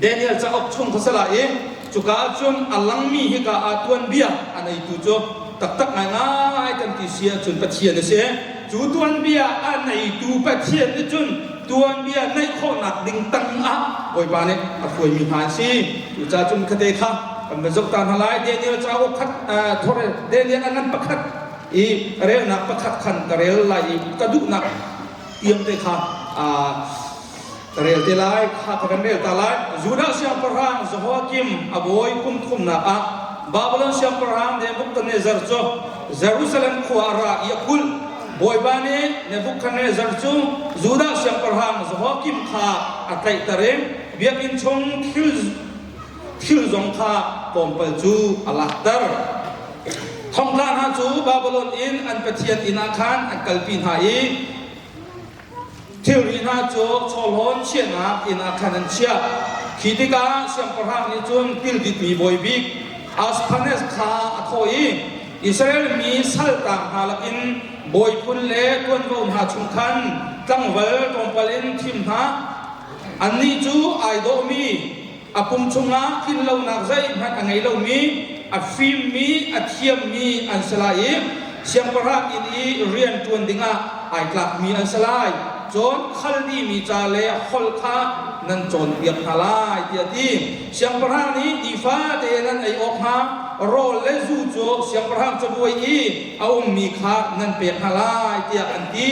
Daniel cauk chung kha sala i cuka ah cun a langmi hika ah tuanbia a neitu cu taktak ngaingai kan ti si ahcun Pathian a si. Cu tuanbia a neitu Pathian nih cun tuanbia neih khawhnak ding tang ah Bawipa nih a hruaimi hna an si. Cucaah cun khate kha kan va zoh ta hna lai. Daniel cauk khat thore Daniel a ngan pakhat i relnak pakhat khan ka rel lai i ka duhnak tiang te kha ka rel te lai kha ka kan rel ta lai. Judah siangpahrang Jehoiakim a bawi kum thumnak ah Babylon siangpahrang Nebuchadnezzar cu Jerusalem khua a ra i a kulh. Bawipa nih Nebuchadnezzar cu Judah siangpahrang Jehoiakim kha a tlaihter i biakinn chung thil thil zong kha tlawmpal cu a lakter. Thongtla hna cu Babylon in an pathian inn ah khan an kalpi hna i thilri hna cu chawhlawn chiahnak inn ah khan an chiah. Khi tikah siangpahrang nih cun tilditmi bawi bik Ashpenaz kha a thawh i Israel mi saltang hna lakin bawi phun le ṭuanvo hna chung khan tlangval tlawmpal in thim hna. Annih cu ai dawhmi, a pum chungah tlinlonak zeihmanh a ngei lomi, a fimmi, a thiammi an si lai i siangpahrang inn i rian ṭuan dingah ai tlakmi an si lai. Cun Khaldi mi ca le holh kha nan cawnpiak hna lai, tiah a ti. Siangpahrang nih nifate nan ei awk hnga rawl le zu cu siangpahrang cabuai i a ummi kha nan pek hna lai, tiah an ti.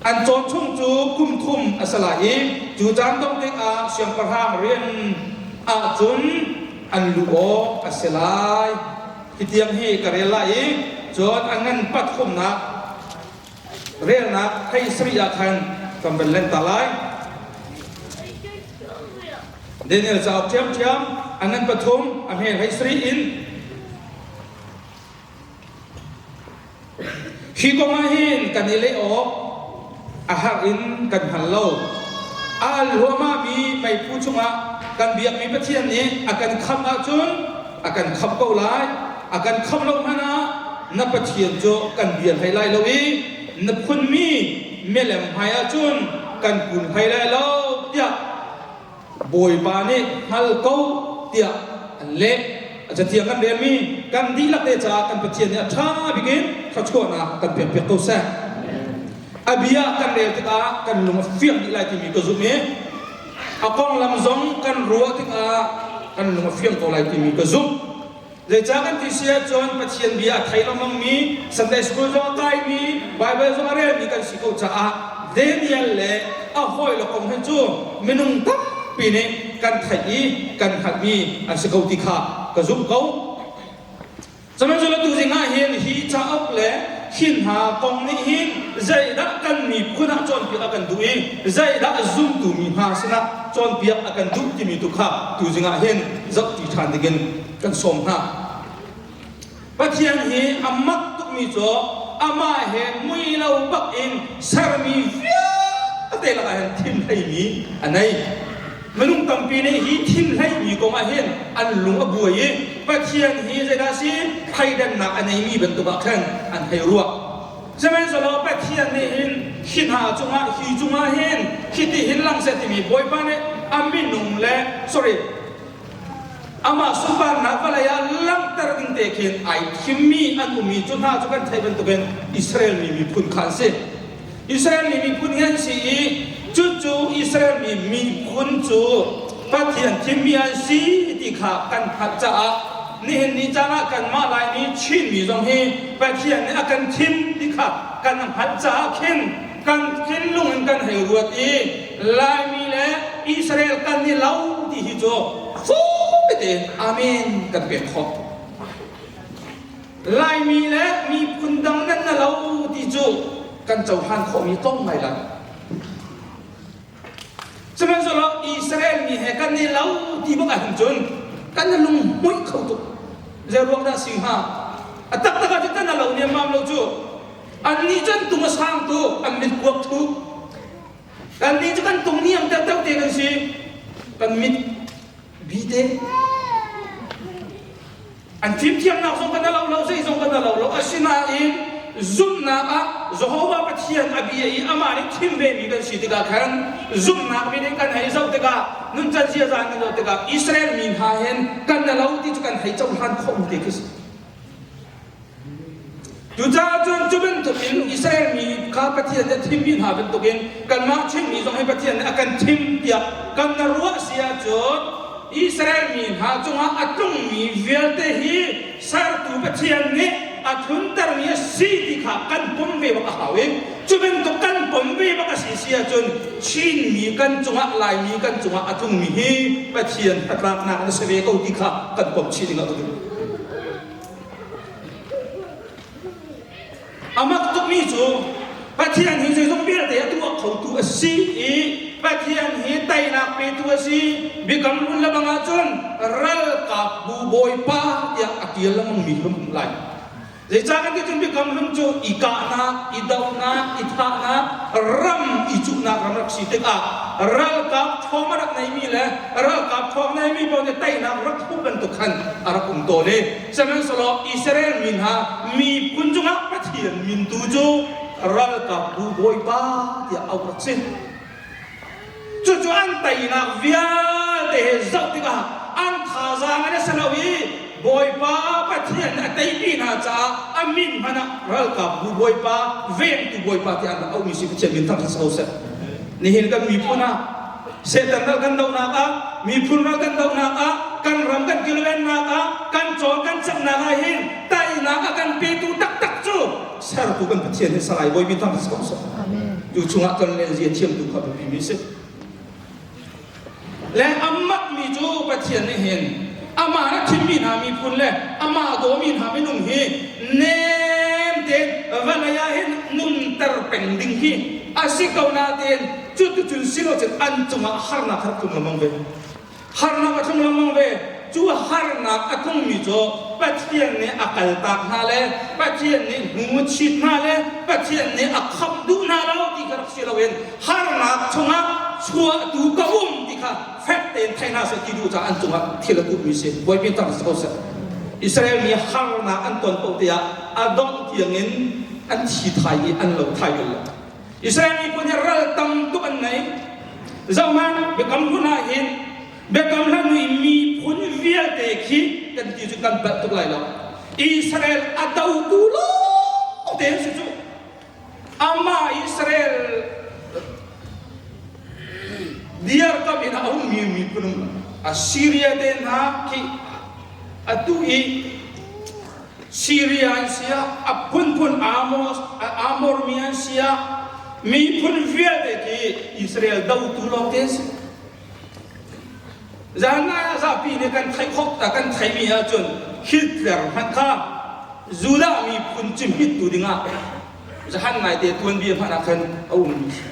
An cawn chung cu kum thum a si lai i cu caan dongh tikah siangpahrang rian ahcun an luh awk a si lai. Hi tiang hi ka rel lai i cun a ngan pathumnak relnak thei sarih ah khan kan van len ta lai. Daniel cauk ṭhiamṭhiam a ngan pathum a hmel hei sarih in Hi kong ah hin kan i leh awk a har in kan hngal lo. A al hluahmahmi meiphu chungah kan biakmi Pathian nih a kan khamh ahcun a kan khamh ko lai. A kan khamh lo hmanh ah na Pathian cu kan bia hlei lai lo i na phunmi milem hmai ahcun kan kun hlei lai lo tiah Bawipa nih hngal ko tiah an leh. A cathiang kan relmi kan dihlak te caah kan Pathian nih a ṭha bik in thluachuahnak kan pekpiak ko seh. A bia kan rel tikah kan lung a fiang dih lai timi ka zumh i a konglam zong kan ruah tikah kan lung a fiang ko lai timi ka zumh. Zeicah kan ti si ahcun Pathian bia a thei lengmangmi, Sunday school zong a kaimi, Bible zong a relmi kan si ko caah Daniel le a hawile kong hi cu minung tampi nih kan theih i kan hngalhmi an si ko ti kha ka zumh ko. Sihmanhsehlaw tuzing ah hin hi cauk le hi hna kong nih hin zeidah kan miphun ah cawnpiak a kan duh i zeidah zumtu mi hna sinah cawnpiak a kan duh timi tu kha tuzing ah hin zohṭi ṭhan dingin kan sawm hna. Pathian hi a mak tukmi cu amah he mui lo bak in sermi vialte lakah hin thim hleimi a nei. Minung tampi nih hi thim hleimi kong ah hin an lung a buai i Pathian hi zeidah si thleidannak a neimi bantuk ah khan an hei ruah. Sihmanhsehlaw Pathian nih hin hi hna cungah hi cungah hin hiti hin lang seh timi Bawipa nih a minung le sorry amah sunparnak vawlei ah langhter ding te khin ai thimmi an ummi cu hna cu kan theih bantukin Israel mi miphun kha an si. Israel mi miphun hi an si i cucu Israel mi miphun cu Pathian thimmi an si ti kha kan hngalh caah nihin ni caan ah kanmah Laimi Chinmi zong hi Pathian nih a kan thim ti kha kan hngalh caah khin kan thinlung in kan hei ruat i Laimi le Israel kan i lo ti hi cu fawi tein amen kan pek khawh. Laimi le miphun dang nan na lo ti cu kan cohlan khawhmi tlawm ngai lai. Sihmanhsehlaw Israel mi he kan i lo ti bak ahhin cun kan i lunghmuih kho tuk. Zei ruang dah si hnga? A taktak ah cun kan lo niammam lo cu. Annih cu an tung a sang tuk, an mit kuak thuk. Kannih cu kan tung niam deuhdeuh te kan si. Kan mit bi te. An fimthiamnak zong kan alo lo, zeizong kan alo lo. Asinain zumhnak ah Jehovah Pathian a bia i amah nih thim vemi kan si tikah khan zumhnak min in kan hei zoh tikah nuncan ziaza kan zoh tikah Israel mi hna hin kan alo ti cu kan hei cohlan khawh te khi si. Cucaah cun cu bantukin Israel mi kha Pathian nih a thimmi hna bantukin kanmah Chinmi zong hi Pathian nih a kan thim tiah kan na ruah si ahcun Israel mi hna cungah a tlungmi vialte hi sertu Pathian nih a tluntermi a si ti kha kan pom ve bak a hau i cu bantuk kan pom ve bak a si si ahcun Chinmi kan cungah Laimi kan cungah a tlungmi hi Pathian hnatlaknak na si ve ko ti kha kan pom chih ding ah ka duh. A mak tukmi cu Pathian hi zeizong vialte a tuah khotu a si i Pathian hi teinak petu a si. Biakam hlun le bang ahcun ralkap bu bawipa tiah a tial lengmangmi kan um lai. Zeicah kan ti cun biakam hlun cu i kahnak, i dohnak, i thahnak, ram i cuhnak ram rak si tikah ralkap ṭhawng a rak neimi le ralkap ṭhawng neimi paoh nih teinak rak hmuh bantuk khan a rak um tawn i sihmanhsehlaw Israel mi hna miphun cungah Pathian min tu cu ralkapbu Bawipa tiah auh rak si. Cucu an teinak vialte he zoh tikah an thazaang an i si lo i Bawipa Pathian nih a teipi hna caah a min hmanh ah ralkapbu Bawipa, vengtu Bawipa tiah an rak auhmi si Pathian min thangṭhat si ko seh. Nihin kan miphun ah Satan ral kan dohnak ah, miphun ral kan dohnak ah, kan ram kan kilvennak ah, kan cawl kan caknak ah hin teinak a kan petu taktak cu sertu kan Pathian hi salai Bawi min thangṭhat si ko seh. Tu chungah tonlen zia thiamtu kha biapi mi si. Le amah mi cu Pathian nih hin amah na thimmi hna miphun le amah dawmi hna minung hi nem tein vawlei ah hin nunter peng ding hi a si ko nain cuticun si lo cun an cungah harnak har tlung lengmang ve. Harnak a tlung lengmang ve. Cu harnak a tlungmi cu Pathian nih a kaltak hna le Pathian nih hnu a chit hna le Pathian nih a khamh duh hna lo ti kha rak si loin harnak chungah chuahtu ka um ti kha fek tein thei hna seh ti duh caah an cungah thil a tuahmi si. Bawipi tang si ko seh. Israel mi harnak an ton paoh tiah a dongh tiangin an thi thai i an lo thai bal lo. Israel miphun hi ral tam tuk an ngei. Zohhmanh, Biakam Hlun ah hin Biakam Hlun i miphun vialte khi kan ti cu kan palh tuk lai lo. Israel a dotu lawng te an si cu. Amah Israel dirkamh in a ummi miphun Assyria te hna khi atu i Syria an si ah, a phunphun Amos, Amor mi an si ah, miphun vialte khi Israel dotu lawngte an si. Zan ah zapi nih kan theih khawh kan theihmi ahcun Hitler hmanh kha Judah miphun cihmittu dingah zahan ngaite tuanbia hmanh ah khan a ummi si.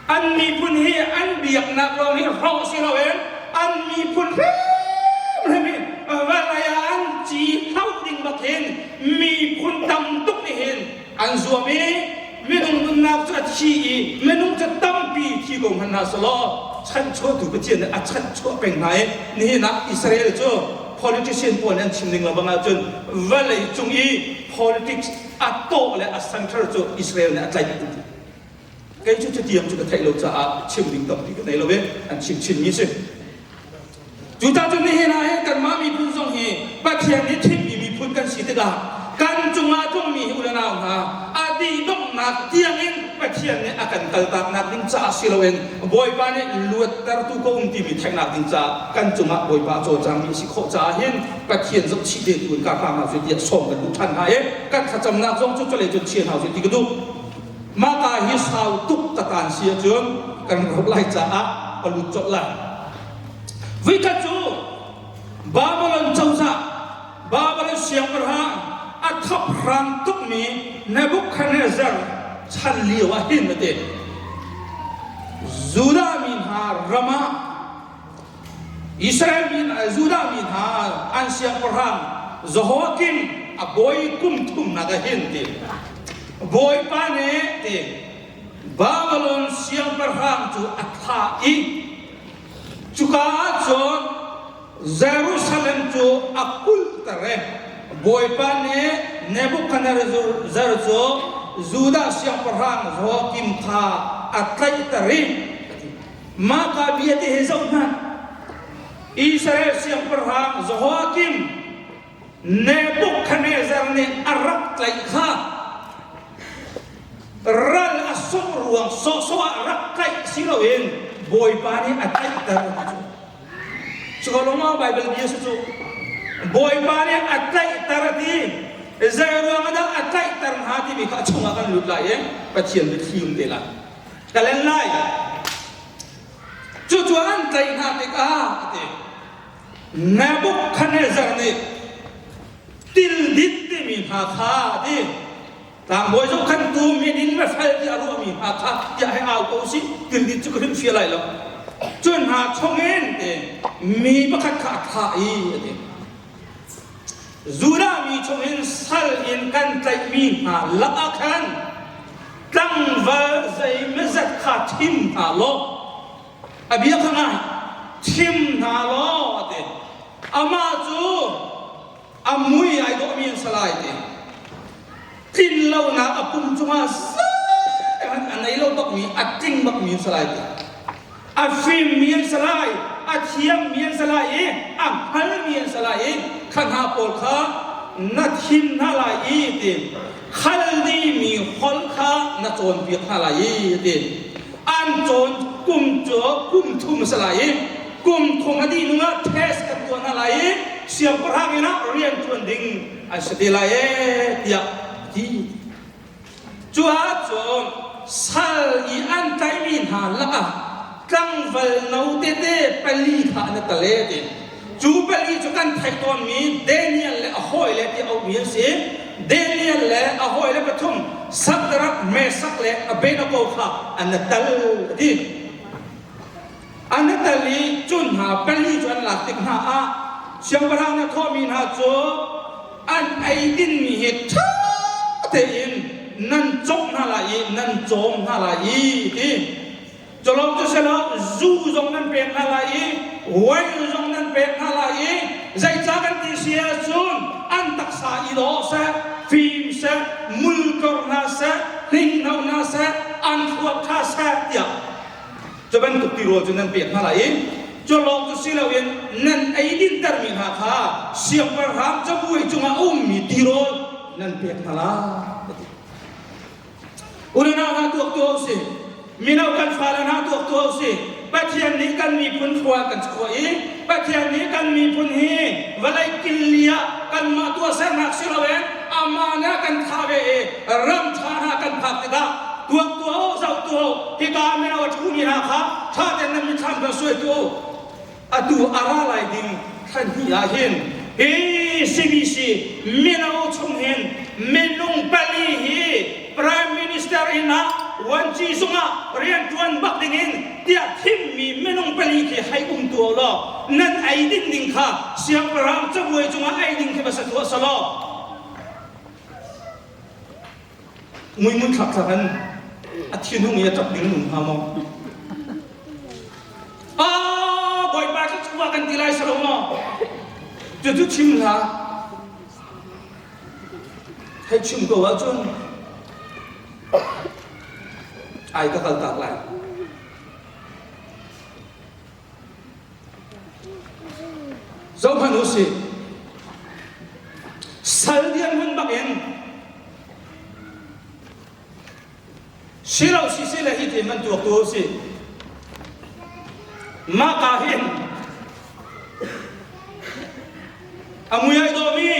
An miphun hi an biaknak lawng hi hrawh si loin an miphun hrimhrim hi vawlei ah an ci hloh ding bak hin miphun tam tuk nih hin an zuam i minung nunnak cu a thi i minung cu tampi thi ko hmanh hna selaw chanchuahtu Pathian nih a chanchuah peng hna i nihin ah Israel cu. Politician pawl nih an chim ning lo bang ahcun vawlei cung i politics a tawh le a center cu Israel nih a tlaih an ti. Kei cu cutiang cu ka theih lo caah chim ding tampi ka nei lo i an chim chinmi si. Cucah cun nihin ah hin kanmah miphun zong hi Pathian nih thimmi miphun kan si tikah kan cungah tlungmi hi u le nau hna a dihdonghnak tiangin Pathian nih a kan kaltaknak ding caah si loin Bawipa nih luattertu ka um timi theihnak ding caah kan cungah Bawipa a cawlcangmi a si khawh caah hin Pathian zohchih te tu in ka hram hna sih tiah sawm kan duh ṭhan hna i kan thlacamnak zong cu cawlei cun chia hna usih ti ka duh. Mah hi sau tuk ka taan si ahcun kan rawk lai caah ka lut colh lai. Voikhat cu Babylon cozah, Babylon siangpahrang a thaphrang tukmi Nebuchadnezzar chan lio ah hin a ti. Judah mi hna ram ah Israel mi Judah mi hna an siangpahrang Jehoiakim a bawi kum thumnak ah hin ti. Bawipa nih ti Babylon siangpahrang cu a thlah i Cuka ah cun Jerusalem cu a kulhter i Bawipa nih Nebuchadnezzar cu Judah siangpahrang Jehoiakim kha a tlaihter i mah ka bia te hi zoh hmanh. Israel siangpahrang Jehoiakim Nebuchadnezzar nih a rak tlaih kha ral a sungh ruang sawhsawh ah rak tlaih si loin Bawipa nih a tlaihter ti cu. Cuka lawngah Baibal bia si cu. Bawipa nih a tlaihter a ti. Zei ruang ah dah a tlaihter hnga timi kha a chungah kan lut lai i Pathian biathli um te lai. Ka len lai. Cucu an tlaih hna tikah a ti. Nebuchadnezzar nih tildit timi hna kha a ti. Tlangbawi zohkhantu miding mifel ti a ruahmi hna kha tiah hei au ko usih tildit cu ka hrim fia lai lo. Cu hna chungin ti mi pakhat kha a thah i a ti. Judah mi chungin sal in kan tlaihmi hna lakah khan tlangval zeimazat kha thim hna law a bia kha ngai thim hna law a ti. Amah cu a mui ai dawhmi an si lai ti. Tlinlonak a pum cungah zeihmanh a nei lo bakmi, a tling bakmi an si lai ti. A fimmi an si lai, a thiammi an si lai i a hngalmi an si lai i kha hna pawl kha na thim hna lai i ti. Khaldi mi holh kha na cawnpiak hna lai i ti. An cawn kum cu kum thum a si lai i kum thum a dih hnuah test kan tuah hna lai i siangpahrang inn ah rian ṭuan ding an si te lai ee tiah a ti. Cu ahcun sal i an tlaihmi hna lakah tlangval no tete pali kha an i tel ee ti. Cu pali cu kan theih tawnmi Daniel le a hawile ti auhmi an si. Daniel le a hawile pathum Shadrach, Meshach le Abednego kha an i tel a ti. An i tel i cu hna pali cu an lak tik hna ah siangpahrang nih a thawhmi hna cu an ei dinmi hi ṭha tein nan cawk hna lai i nan cawm hna lai i ti. Culawng cu selaw zu zong nan pek hna lai i wine zong nan pek hna lai i zeicah kan ti si ahcun an taksa i dawh seh, fim seh, mulkor hna seh, hninghno hna seh, an thluak ṭha seh tiah Cu bantuk tirawl cu nan pek hna lai i cu lawng cu si loin nan ei dintermi hna kha siangpahrang cabuai cungah a ummi tirawl nan pek hna lai a ti. Unau hna tuak tuah usih. Mino kan fale hna tuak tuah usih. Pathian nih kan miphun khua kan chuah i Pathian nih kan miphun hi vawlei killi ah kanmah tuahsernak si loin amah nih a kan thah ve i ram ṭha hna kan phak tikah tuak tuah u zoh tuah u hika mino a ṭhumi hna kha ṭha tein nan mitthlam kan suai tuah u atu a ra lai ding thla hnih ah hin hi CBC mino chung hin minung pali hi Prime Minister inn ah vuanci zungah rianṭuan bak ding in tiah thimmi minung pali khi hei um tuah law nan ei ding ding kha siangpahrang cabuai cungah ei ding khi va sa tuah selaw Muimun thlak in a thinhung i a ṭap ding nung hnga maw? Ah, Bawipa cu chungah kan ti lai salo maw? Cucu chim hlah. Hei chim ko ahcun ai ka kal tak lai. Zohhmanh u sih. Sal dirhmun bak in silo sisi le hi ti man tuak tu si. Mah ka hin a mui ai dawmi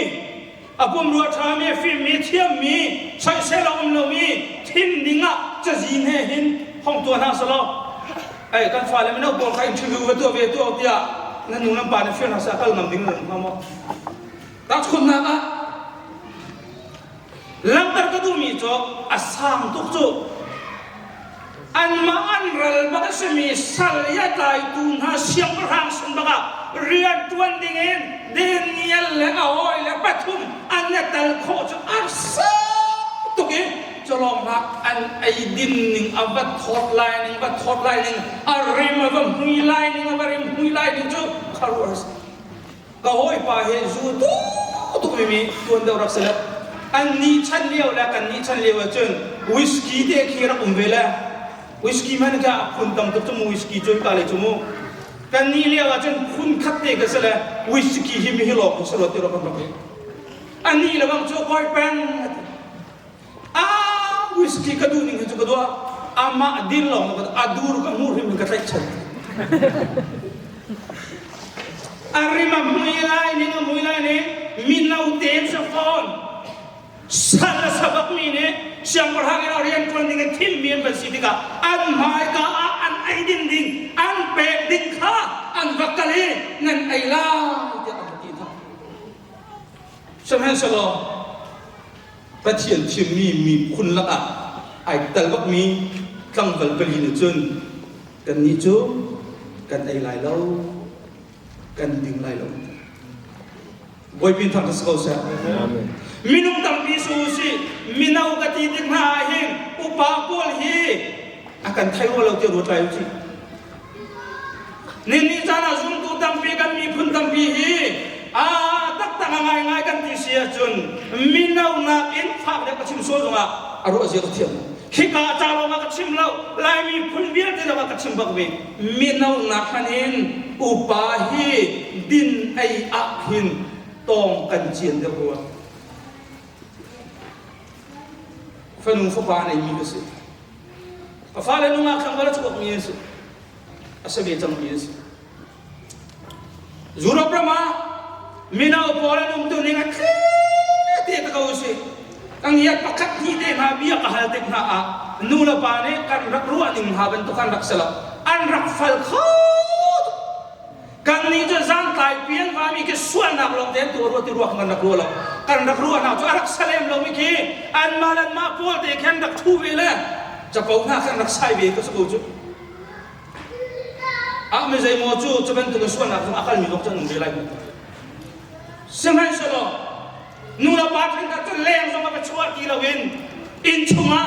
a pumrua ṭhami a fimmi thiammi soisel a um lomi thim ding ah cazin he hin hong tuah hna selaw ei kan fale mino pawl kha interview va tuah ve tuah tiah nan nu nan pa nan fir hna seh kal ngam ding nan hnga maw tahchunhnak ah Langhter ka duhmi cu a sang tuk cu. Anmah an ral bak a simi sal i a tlaitu hna siangpahrang sin bakah rianṭuan dingin Daniel le a hawile pathum an i tel khawh cu a sang tuk i culawng hlah an eidin ning a va thawt lai ning va thawt lai ning a rim a va hmui lai ning a va rim hmui lai ning cu khuaruahhar ka hawipa he zu tu tuk mi tuan deuh rak si le an ni chan lio le kan ni chan lio ahcun whisky te khi rak um ve le whisky man ka phun tam tuk cu mu whisky cu ka le cu mu kan ni lio ahcun phun khat te ka si le whisky hi mi hi lawng ka si lo ti rak kan rak an ni le bang cu kawi peng a whisky ka duh ning hi cu ka duah amah din lawng ka a dur ka hmuh hrim ka tlaihchan a rim a hmui lai ning a mui lai ning mino te sa fawn sal a sabak mi nih siangpahrang in a rian ṭuan ding in thimmi an van si tikah an hmaika ah an ei din ding an pek ding kha an va kal i nan ei lai tiah an va ti hna sihmanhsehlaw Pathian thimmi miphun lakah ai tel bakmi tlangval pali nih cun kannih cu kan ei lai lo, kan ding lai lo. Bawipi thang si ko seh. Minung tampi su usih, mino ka ti tik hna ah hin upa pawl hi a kan thei rua lo tiah ruat lai usih. Nini caan ah zumtu tampi kan miphun tampi hi a taktak a ngaingai kan ti si ahcun mino nakin fak deuh ka chim sual zongah a ruah zia ka thiam. Khika ca lawng ah ka chim lo, Laimi phun vialte lawng ah ka chim bak ve. Mino nak hmanh in upa hi din ei ah hin tawng kan cian deuh rua. Fanu fapa neimi ka si. Ka fale nungak tlangval a chuakmi an si. A si ve cangmi an si. Europe ram ah mino pawl an umtu ning a te te ko si. Kan hiat pakhat hnih te hna bia ka hal tik hna ah nu le pa nih kan rak ruah ning hna bantuk an rak si lo. An rak fal kho tuk. Kannih cu zangtlai pian vami khi sualnak lawng te an tuah rua ti ruak kan rak ruah lo. Kan rak ruahnak cu a rak salem lomi khi anmah le anmah pawl te khan rak ṭhu ve le capo hna khan rak sai ve ka si ko cu. Ah mi zeimaw cu cu bantuk in sualnak zong a kalmi zong cu an um ve lai. Sihmanhsehlaw nu le pa ṭhenkhat cu leng zong a va chuah ti loin inn chungah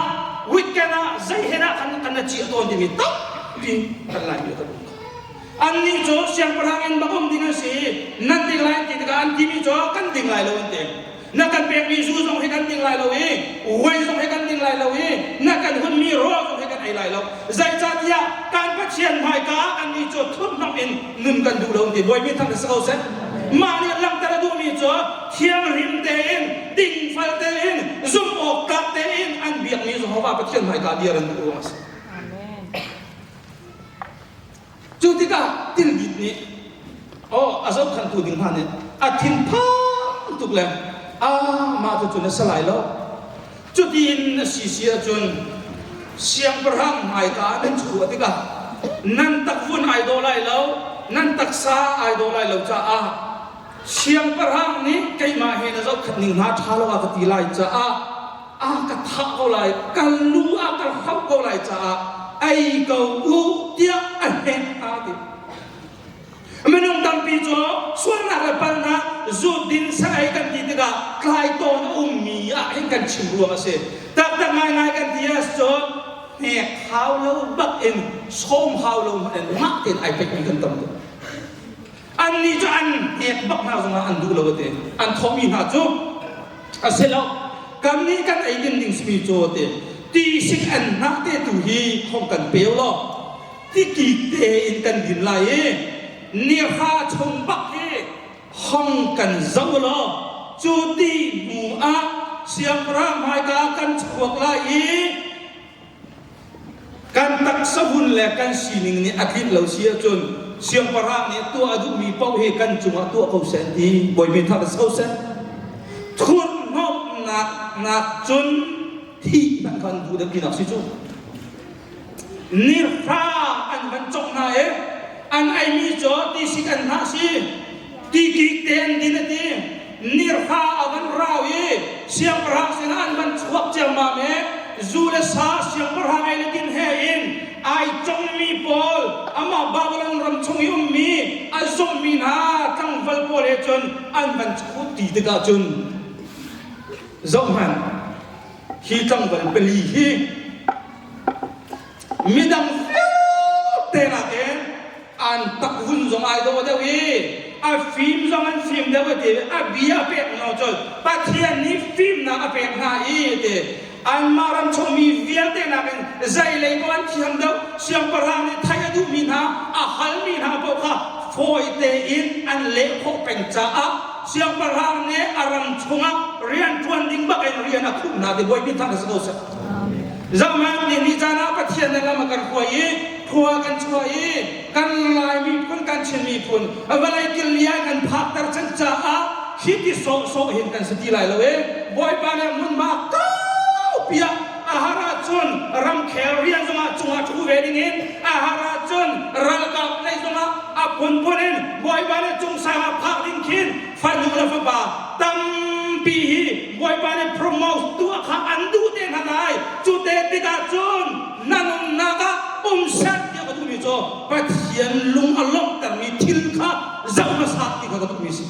weekend ah zei he dah kan kan na ciah tawn timi tampi kan laimi kan um. Annih cu siangpahrang in bak um ding an si. Nan ding lai an ti tikah an timi cu kan ding lai lo an ti. Na kan pekmi zu zong hi kan ding lai lo i wine zong hi kan ding lai lo i na kan hunmi rawl zong hi kan ei lai lo. Zeicahtiah kan Pathian hmaika ah kannih cu thurhnawmh in nun kan duh lo an ti. Bawipi thang si ko seh. Mah nih langhter a duhmi cu thianghlim tein, dingfal tein, zumh awk tlak tein an biakmi Jehovah Pathian hmaika dir an duh ruang a si. Cu tikah tilbit nih aw a zohkhanhtu ding hna nih a thinphang tuk le a mah cu cun a si lai lo. Cutiin a si si ahcun siangpahrang hmaika nan chuah tikah nan takvun ai dawh lai lo, nan taksa ai dawh lai lo caah siangpahrang nih keimah he na zohkhat ning hna ṭha lo a ka ti lai caah a ka thah ko lai, ka lu a ka hloh ko lai caah ei ko u tiah a hnek hna ti. Minung tampi cu sualnak le palhnak zut din sa ei kan ti tikah tlai tawn a ummi ah hin kan chim ruang a si. Taktak ngaingai kan ti ahcun hnek hau lo bak in sawm hau lo hmanh in mah tein ai pekmi kan tam tuk. Annih cu an hnek bak hna zongah an duh lo a ti. An thawhmi hna cu a si lo. Kannih kan ei ding ding simi cu a ti. Tisik an hnah te tu hi khong kan peu law tikik tein kan din lai i nihra chung bak hi hong kan zoh law cu ti hnu ah siangpahrang hmaika kan chuak lai i Kan taksa hun le kan sining nih a tlinh lo si ahcun siangpahrang nih tuah a duhmi paoh hi kan cungah tuah ko seh an ti. Bawipa thang si ko seh. Thurhnomhnak nak cun thih hmanh kha an duh deuh tinak si cu. Nirhra an van congh hna i an eimi cu tisik an hnah si. Tikik te an din a ti. Nirha a van rau i siangpahrang sinah an van chuak ciammam i zu le sa siangpahrang ei le din he in ai congmi pawl amah Babylon ram chung i ummi a zummi hna tlangval pawl he cun an van chut ti tikah cun zohhmanh hi tlangval pali hi midang vialte nakin an takvun zong ai dawh deuh i a fim zong an fim deuh a ti a bia a pek hna cun Pathian nih fimnak a pek hna i ti anmah ram chungmi vialte nakin zeilei ko an thiam deuh siangpahrang nih theih a duhmi hna a halmi hna paoh kha fawi tein an leh khawh peng caah siangpahrang nih a ram chungah rian ṭuan ding bak in rian a khuh hna ti bawi thang si ko seh. Zaman nih ni caan ah Pathian na lam a kan hruai i khua kan chuah i kan Lai miphun kan Chin miphun vawlei killi ah kan phakter cang caah hi ti sawhsawh hin kan si ti lai lo i Bawipa nih hmunhma kaupi ah a har ahcun ramkhel rian zongah cungah ṭhu ve dingin a har ahcun ralkap lei zongah a phunphun in Bawipa nih cungsang ah phak ding khin fanu le fapa tampi hi Bawipa nih promote tuah kha an duh te hna lai cu te tikah cun na nunnak ah um seh tiah ka duhmi cu Pathian lung a lawmhtermi thil kha zoh hmasa ti kha ka duhmi si.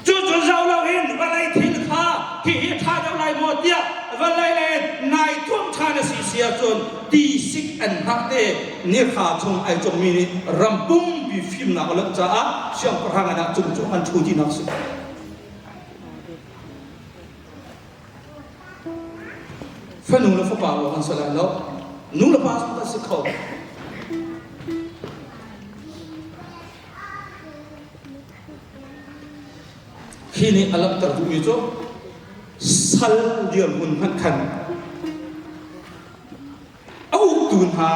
Cucu zoh loin vawlei thil kha hihi ṭha deuh lai maw tiah vawlei le nai thuam ṭhan a si si ahcun tisik an hngah te nihra chung ai congmi nih ram pumpi fimnak a loh caah siangpahrang ah cung cu an ṭhu tinak si. Fanu le fapa lawng an si lai lo. Nu le pa zong kan si kho. Hi nih a langhter duhmi cu sal dirhmun hmanh khan a uktu hna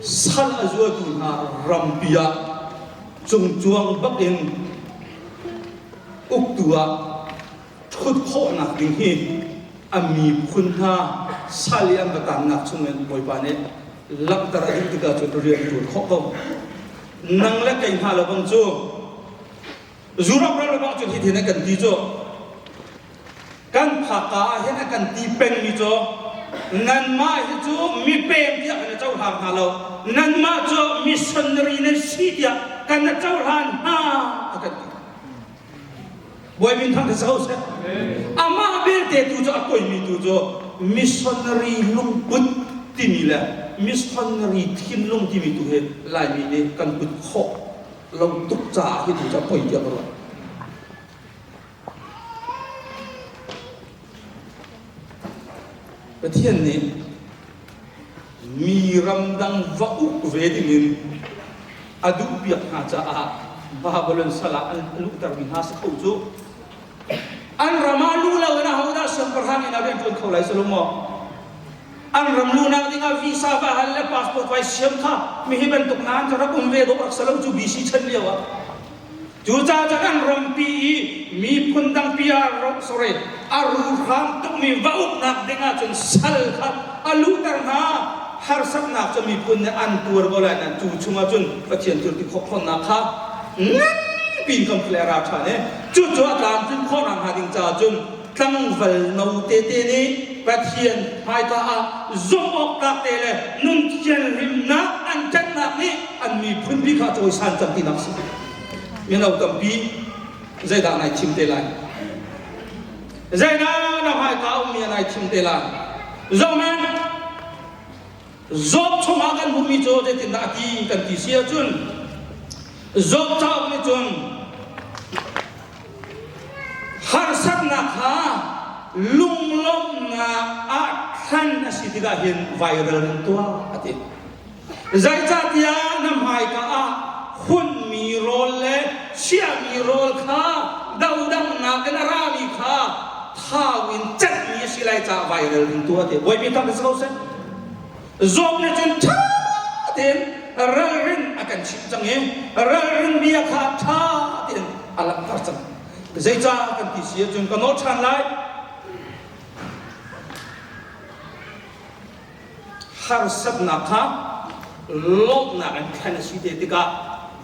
sal a zuatu hna rampi ah cungcuang bak in uktu ah ṭhut khawhnak ding hi a miphun hna sal i an va taannak chungin Bawipa nih langhter a duh tikah cun rian ṭuan khawh ko. Nang le kei hna lo bang cu Europe ram le bang cun hithin an kan ti cu kan phaka ah hin a kan ti pengmi cu nanmah hi cu mipem tiah kan i cohlang hna lo nanmah cu missionary nan si tiah kan i cohlan hna a kan ti Bawi min thang si ko seh. Amah belte tu cu a poimi tu cu missionary lungput timi le missionary thinlung timi tu hi Laimi nih kan put khawh lo tuk caah hi tu cu a poi tiah ka ruah. Pathian nih mi ramdang va uk ve dingin a duhpiak hna caah Babylon sal ah an luhtermi hna si kho cu an ram ah luh lo in ahodah siangpahrang in a rian ṭuan kho lai Salomo an ram luhnak dingah visa va hal le passport vai siam kha mi hi bantuk na an rak um ve dawh rak salo cu BC chan lio ah Cucaah cun an rampi i miphun dangpi ah sorry a ruhram tukmi va uknak ding ahcun sal kha a luhter hna. Harsatnak cu miphun nih an tuar ko lai nain cu chungah cun Pathian thil ti khawh ṭhawnnak kha nganpi in kan fle ra ṭhan i cucu a tlamtlin khawhnak hnga ding caah cun tlangval no tete nih Pathian hmaika ah zumh awk tlak te le nun thianhlimnak an ṭanhnak nih an miphun bi kha cawisan cang tinak a si. Mino tampi zeidah nai thim te lai? Zeidah na hmaika ummi ah nai thim te lai? Zohhmanh, Job chungah kan hmuhmi cu zeitindah a ti kan ti si ahcun. Job cauk nih cun harsatnak kha lunglawmhnak ah thlen a si tikah hin viral in tuah a ti. Zeicahtiah na hmaika ah hunmi rawl le chiahmi rawl kha dodanghnak in a rami kha thau in cenhmi a si lai caah viral in tuah ti. Bawipi thang si ko seh. Job nih cun ṭha tein ralrin a kan chimh cang i ralrin bia kha ṭha tein a langhter cang. Zeicah kan ti si ahcun ka nawl ṭhan lai. Harsatnak kha lawmhnak in thlen a si te tikah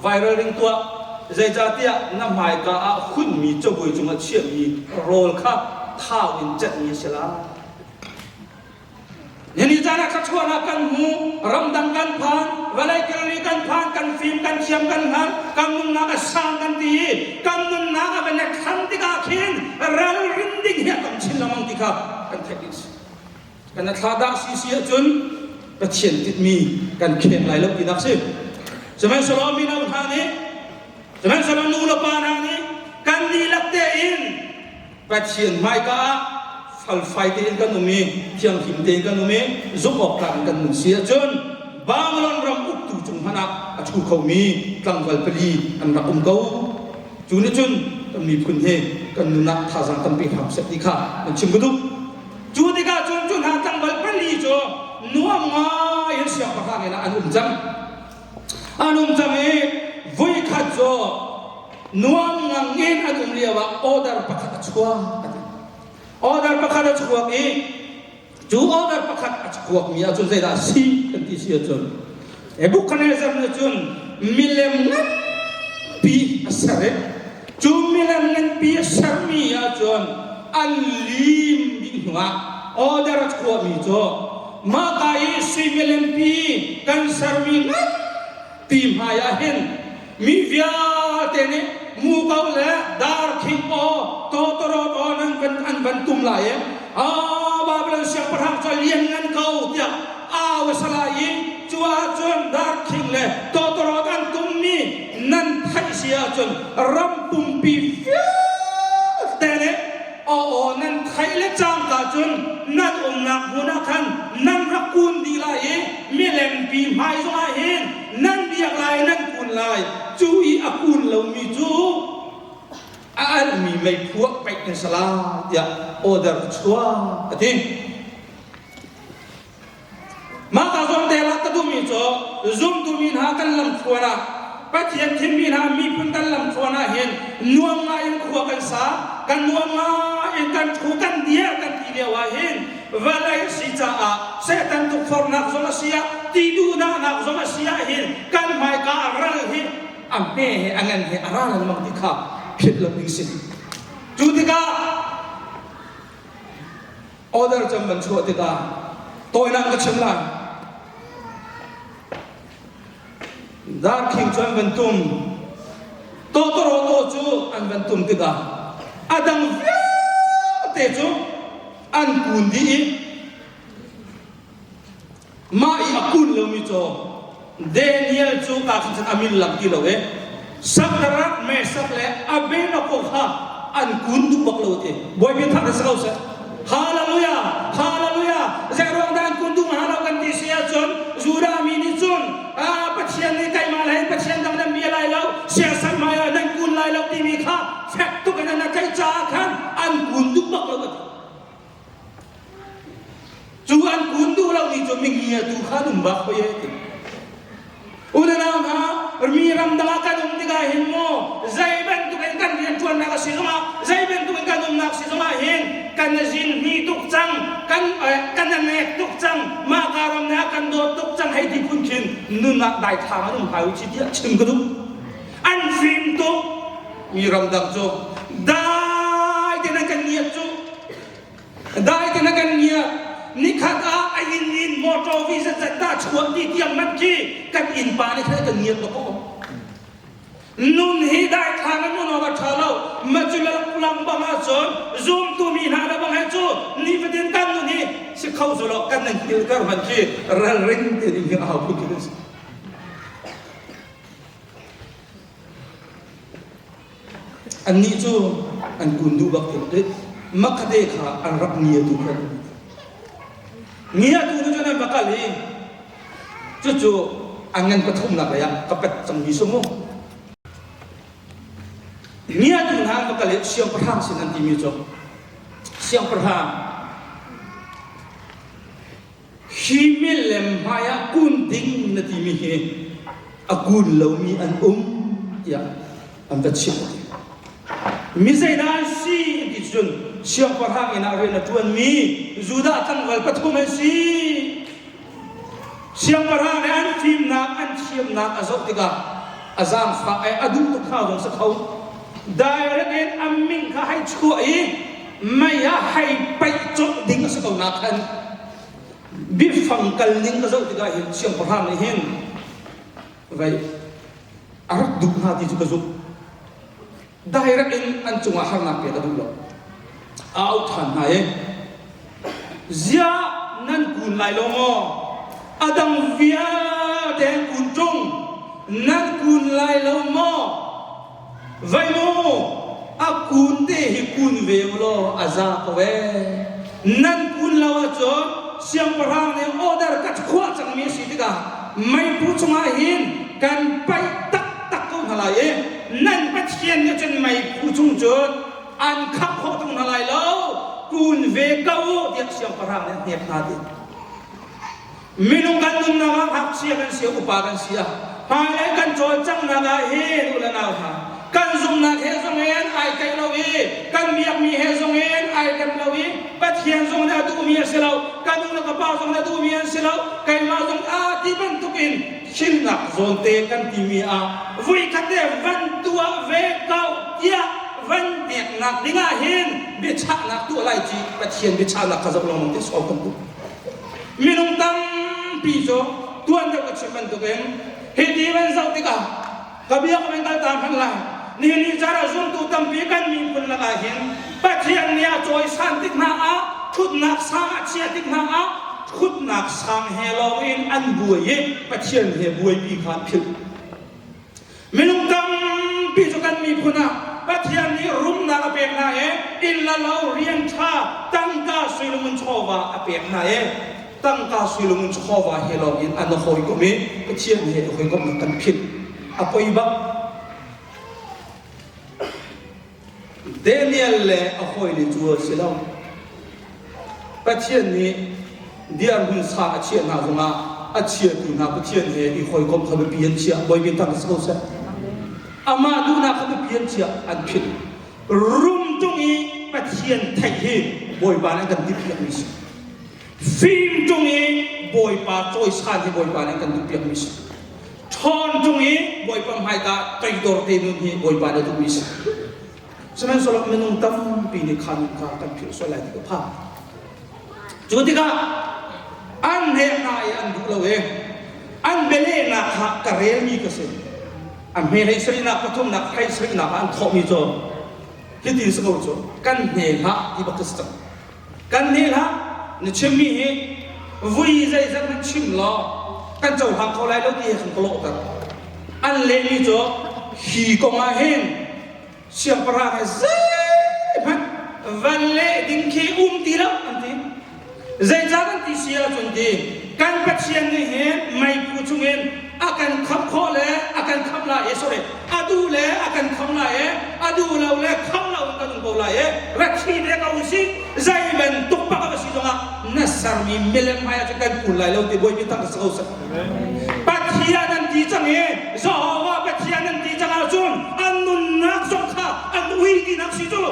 viral ring tuah. Zeicahtiah na hmaika ah hunmi cabuai cungah chiahmi rawl kha thau in cenhmi a si lai. Nini caan ah thluachuahnak kan hmu, ramdang kan phan, vawlei kilri kan phan, kan fim, kan thiam, kan hngal, kan nunnak a sang kan ti i kan nunnak a van i thlan tikah khin ralrin ding hi a tam chin lengmang ti kha kan theih ding si. Kan thla dah si si ahcun Pathian titmi kan kheng lai lo tinak si. Sihmanhsehlaw mino hna nih, sihmanhsehlaw nu le pa hna nih kan dihlak tein Pathian hmaika ah falfai tein kan um i thianghlim tein kan um i zumh awk tlak in kan nun si ahcun Babylon ram uktu cung hmanh ah a ṭhu khomi tlangval pali an rak um ko. Cu nih cun kan miphun hi kan nun ah thazaang tampi hram seh ti kha kan chim ka duh. Cu tikah cun cu hna tlangval pali cu nuam ngai in siangpahrang inn ah an um cang. An um cang i voikhat cu nuam ngang in an um lio ah order pakhat a chuak a ti. Order pakhat a chuak i cu order pakhat a chuak mi ahcun zeidah a si kan ti si ahcun Nebuchadnezzar nih cun milem nganpi a ser i cu milem nganpi a sermi ahcun an lim dih hnuah order a chuahmi cu mahka i sui milempi kan sermi nganpi hmai ah hin Mi vialte nih muko le darkhing aw, tawtawrawt aw nan van an van tum lai i aa Babylon siangpahrang cu a lianngan ko tiah au a si lai i cu ahcun darkhing le tawtawrawt an tummi nan theih si ahcun ram pumpi vialte nih aw aw nan theih le cangka cun nan umnak hmun ah khan nan rak kun dih lai i milempi hmai zongah hin nan biak lai nan kun lai cu i a kun lomi cu a alhmi meiphu ah paih in sala tiah order chuah a ti Mah ka zawn te lah ka duhmi cu zumtu mi hna kan lamthluan ah Pathian thimmi hna miphun kan lamthluan ah hin nuam ngai in khua kan sa kan nuam ngai in kan thu kan dir kan ti lio ah hin vawlei a si caah Satan tukforhnak zong a si ah ti duhnak zong a si ah hin kan hmaika a ral hi a hme he a ngan he a ra lengmang ti kha philh lo ding si. Cu tikah Order cam van chuah tikah tawinak ka chim lai. Darkhing cu an van tum. Tawtawraw cu an van tum tikah a dang vialte cu an kun dih i Mah i a kun lomi cu Daniel cu kaa khan cun a min lang ti lo i Shadrach, Meshach le Abednego kha an kun duh bak lo ti. Bawipa thang si ko seh. Hallelujah! Hallelujah! Zei ruang dah an kun duh hnga lo kan ti si ahcun Judah mi nih cun ah Pathian nih keimah le Pathian dang nan bia lai lo, siasal hmai ah nan kun lai lo timi kha fek tuk in an theih caah khan an kun duh bak lo ka ti. Cu an kun duh lomi cu mingiatu kha an um bak hoi e ti. Unau hna, mi ramdang ah kan um tikah hin maw zei bantuk in kan rianṭuannak a si zongah, zei bantuk in kan umnak si zongah hin kan zin hni tuk cang, kan kan a nek tuk cang, mah ka ram nih a kan dawt tuk cang hei ti phun khin nun ah daithlang an um hau ci tiah chim ka duh. An fim tuk mi ramdang cu dai tein an kan ngiat cu Dai te na kan ngiat. Nikhat ah a inn in motor vi zatzat dah chuak ti tiang man khi kan innpa nih khan kan ngiat lo ko. Nun hi dai thlang in nun awk a ṭha lo. Maculang lang bang ahcun zumtu mi hna le bang he cu nifatin kan nun hi si kho zu lo kan nan hil kar man khi ralring te ding hi a hau phun khi kan si. Annih cu an kun duh bak ti makhate kha an rak ngiatu kha ngiatu nu cun an va kal i cucu a ngan pathumnak lei ah ka pet cangmi si mu. Ngiatu hna an va kal i siangpahrang sin an timi cu siangpahrang Hi milem hmaiah kun ding na timi hi a kun lomi an um tiah an va chimh a ti. Mi zeidah an si an ti cun siangpahrang inn ah rian a ṭuanmi Judah tlangval pathum an si. Siangpahrang nih an fimnak an thiamnak a zoh tikah a zaangfah ai a duh tuk hna zong si kho. Direct in a min kha hei chuah i mei ah hei paih colh ding a si ko na khan biafang kal ning ka zoh tikah hin siangpahrang nih hin vai a rak duh hna ti cu ka zumh. Direct in an cungah harnak pek a duh lo. A auh ṭhan hna i ziah nan kun lai lo maw? A dang vialte an kun ṭung nan kun lai lo maw? Vai mu, a kun te hi kun ve u law a za ko ee. Nan kun lo ahcun siangpahrang nih order ka khuah cangmi a si tikah meiphu chungah hin kan paih taktak ko hna lai i nan Pathian nih cun meiphu chung cun an khap khawh tung hna lai lo kun ve ko u tiah siangpahrang nih a hnek hna ti. Minung kan nunnak ah ngakchia kan si, upa kan si ah hmailei kan cawlcanghnak ah hin u le nau hna kan zumhnak he zong in ai kaih lo i kan biakmi he zong in ai rem lo i Pathian zong nih a duhmi a si lo kan u le ka pa zong nih a duhmi an si lo keimah zong a ti bantuk in thimnak zawnte kan timi ah voikhat te van tuah ve ko tiah van peknak dingah hin biachahnak tuah lai ci Pathian biachahnak kha zoh lengmang te sawm kan duh. Minung tampi cu tuan deuh ka chim bantukin hiti van zoh tikah ka bia ka van kalta hmanh lai. Nihin ni caan ah zumtu tampi kan miphun lakah hin Pathian nih a cawisan tik hna ah thutnak sang a chia tik hna ah thutnak sang he lawng in an buai i Pathian he buaipi kha an philh. Minung tampi cu kan miphun ah Pathian nih rumnak a pek hna i inn le lo rian ṭha tangka suilungun chawva a pek hna i tangka suilungun chawva he lawng in an hawikom i Pathian he hawikomhnak kan philh. A poi bak. Daniel le a hawile cu a si lo. Pathian nih dirhmun sang a chiah hna zongah a chiatu hna Pathian he i hawikom kha biapi an chiah. Bawi thang si ko seh. Amah duhnak kha biapi an chiah, an philh. Rum tung i Pathian theih hi Bawipa nih an kan duhpiakmi si. Fim tung i Bawipa cawisan hi Bawipa nih an kan duhpiakmi si. Ṭhawn ṭung i Bawipa hmaika toidor te nun hi Bawipa nih a duhmi si. Sihmanhsehlaw minung tampi nih kha nun kha kan philh sual lai ti ka phang. Cu tikah an hnek hna i an duh lo i an bialehnak kha ka relmi ka si. A hme hlei sarihnak pathumnak hlei sarihnak ah an thawhmi cu hitin si ko cu kan hne hlah ti bak ka si cang. Kan nih hlah, na chimmi hi vui zeizat hmanh chim law kan cohlang kho lai lo ti he khan ka lawhter. An lehmi cu hi kong ah hin siangpahrang he zeihmanh van leh ding khi um ti lo an ti. Zeicah kan ti si ahcun ti kan Pathian nih hin meiphu chungin a kan khamh khawh le a kan khamh lai i sorry a duh le a kan khamh lai i a duh lo le khamh lo in kan um ko lai i rathi te ko usih zei bantuk bak a si zongah na sermi milem hmai ah cun kan kun lai lo ti bawi thang si ko seh Pathian an ti cang i Jehovah Pathian an ti cang ahcun an nunnak zong kha an ui tinak si cu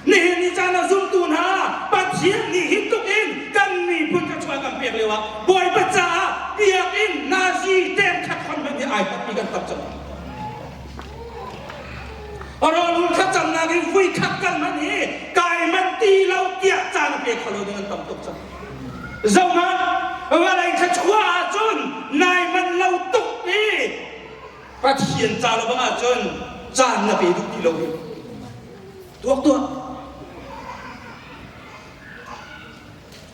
Nihin ni caan ah zumtu hna Pathian nih hi tluk in kan miphun kan chungah kan pek lio ah Bawipa caah biakinn nazi tent khat hon hmanh hi ai hatmi kan tam cang. Rawlul thlacamnak in vui khat kan hman hi kai man ti lo tiah caan a pe kho lo ding an tam tuk cang. Zohhmanh, vawlei thluachuah ahcun nai man lo tuk i Pathian ca lo bang ahcun caan na pe duh ti lo hi. Tuak tuah.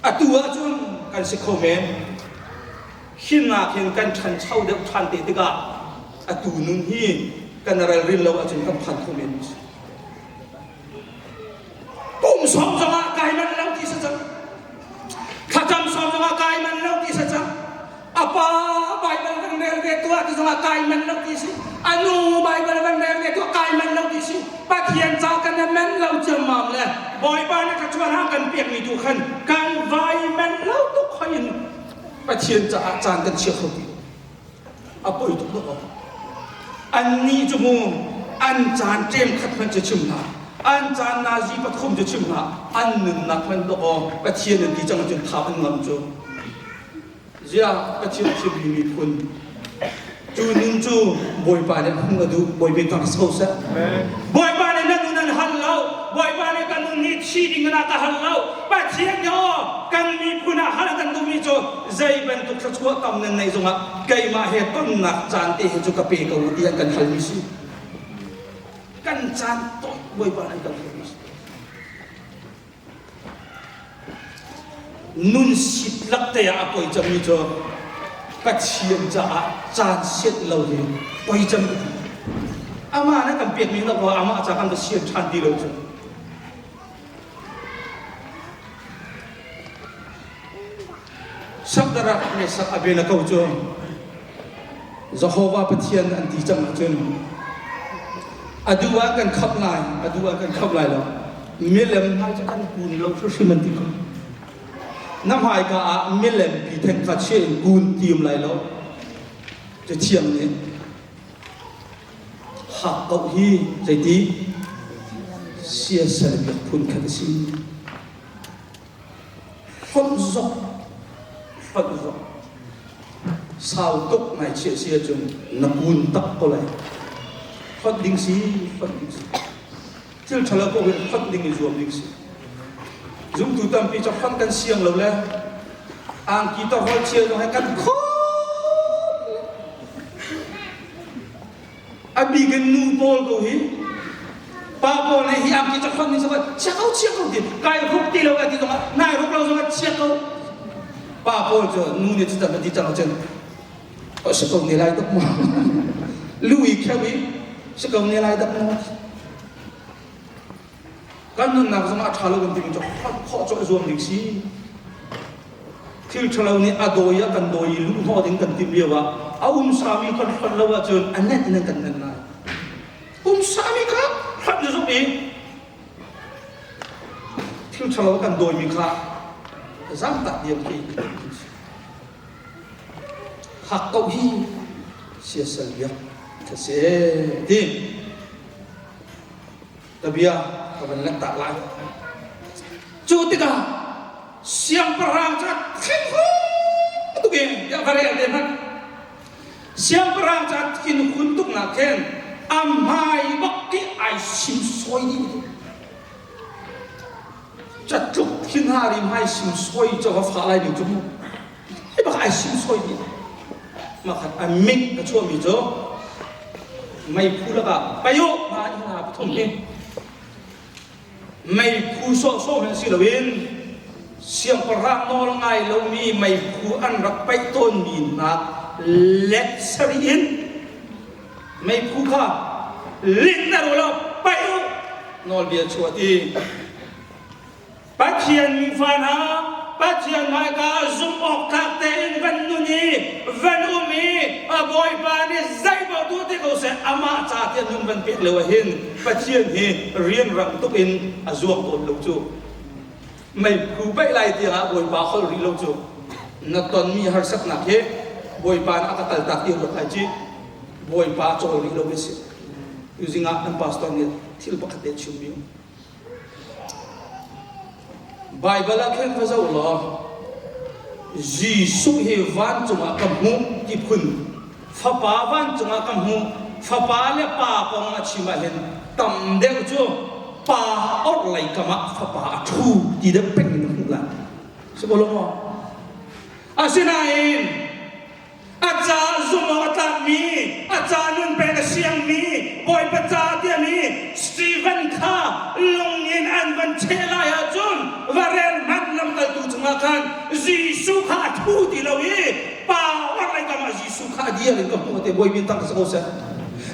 Atu ahcun kan si kho men. Himnak hin kan ṭhancho deuh ṭhan te tikah atu nun hi kan ralrin lo ahcun kan phan kho men. sawm zongah kai manh lo ti si cang. Thlacam sawm zongah kai manh lo ti si cang. A pa Baibal van rel ve tuah ti zongah kai manh lo ti si. A nu Baibal van rel ve tuah kai manh lo ti si. Pathian ca kan i manh lo ciammam le Bawipa nih thluachuah hna kan pekmi tu khan kan vai manh lo tuk hoi in Pathian caah caan kan chia kho ti. A poi tuk dawh. Annih cu mu an caan ṭem khat hmanh cu chim hlah. An caan nazi pathum cu chim hlah. An nunnak hmanh dawh aw Pathian an ti cang ahcun thap an ngam cu. Ziah Pathian thimmi miphun cu nun cu Bawipa nih hmuh a duh. Bawipa tang si ko seh. Bawipa nih na nun an hal lo. Bawipa nih ka nun hi thi ding in a ka hal lo. Pathian nih aw kan miphun ah hal kan duhmi cu zei bantuk thluachuah tam nan neih zongah keimah he tonnak caan te hi cu ka pe ko u ti an kan halmi si. Kan caan tawi Bawipa an kan halmi si. Nun sitlak te ah a poi cangmi cu Pathian caah caan sianh lo hi poi cang ka ti. Amah na kan pekmi na amah ca kan va sian ṭhan ti lo cu. Sakdarak Mesak Abednego cu Jehovah Pathian an ti cang ahcun a duh ah kan khamh lai, a duh ah kan khamh lai lo. Milem hna cu kan kun lo hrimhrim an ti ko. Na hmaika ah milem pi theng kha chia in kun tiam lai lo. Cathiang nih Hakkauh hi zeiti siasal biak phun khat a si. Hlonh zok, hlonh zok. Sau tuk ngaichia si ahcun na kun tak ko lai. Hlonh ding si, hlonh ding si. Thil ṭhalo ko hin hlonh ding i zuam ding si. Zumtu tampi cu hlonh kan siang lo le angki tawhrolh chia zong he kan khawm. A bik in nu pawl ko hi pa pawl nih hi angki cu hlonh ding si chia ko chia ko ti kai ruk ti lo ti zongah nai ruk lo zongah chia ko. Pa pawl cu nu nih cutan ti cang cun si ko ne lai dak mu lu i kheu i si ko ne lai dak mu kan nunnak zongah a ṭha lo kan timi cu khawh cu a zuam ding si thil ṭhalo nih a dawi a kan dawi i luhhnawh ding kan tim lio ah a umsami kan hlonh lo ahcun a nenh in an kan nenh lai umsami kha hlonh na zumh i thil ṭhalo kan dawimi kha zamtak diam khi hak ko hi siasal biak ka si ti ka bia ka van langhter lai. Cu tikah siangpahrang cu a thinhun tuk in tiah va rel te hmanh. Siangpahrang cu a thinhun tuk nak khin a hmai bak ki ai simsawi dih. Catluk thinhari hmai simsawi cu va fa lai ding cu mu. Hi bak ai simsawi dih. Makhat a mit a chuahmi cu meiphu lakah payoh hna an hna pathum hi meiphu sawhsawh hmanh si loin siangpahrang nawl ngai lomi meiphu an rak paih tawnmi hna let sarih in meiphu kha linh na lo paih u nawlbia chuah ti Pathian mifa hna, Pathian hmaika ah zumh awk tlak tein van nun i van um i a Bawipa nih zeipaoh tuah te ko seh amah ca tiah nun van pek lio ah hin Pathian hi rianrang tuk in a zuang tawn lo cu. Meiphu paih lai tiangah Bawipa holh rih lo cu. Na tonmi harsatnak hi Bawipa nih a ka kaltak ti ruat lai ci. Bawipa cawl rih lo mi si. Tuzing ah kan pastor nih thil pakhat te chim mi um. Baibal ah khin va zoh law Jesuh hi vancung ah ka hmuh ti phun Fapa vancung ah ka hmuh Fapa le Pa kong a chim ahhin tam deuh cu Pa orhlei kam ah Fapa a ṭhu ti deuh peng in na hmuh lai. Si ko lo maw? Asinain A ca zumh awk a tlakmi, a ca nun pek a siangmi, Bawipa ca tiami Stephen kha lung in an van cheh lai ahcun va rel hmanh lamkaltu chungah khan Jesuh kha a thu ti lo i pa orhlei kam ah Jesuh kha a dir in ka hmuh te Bawi min tang si ko seh.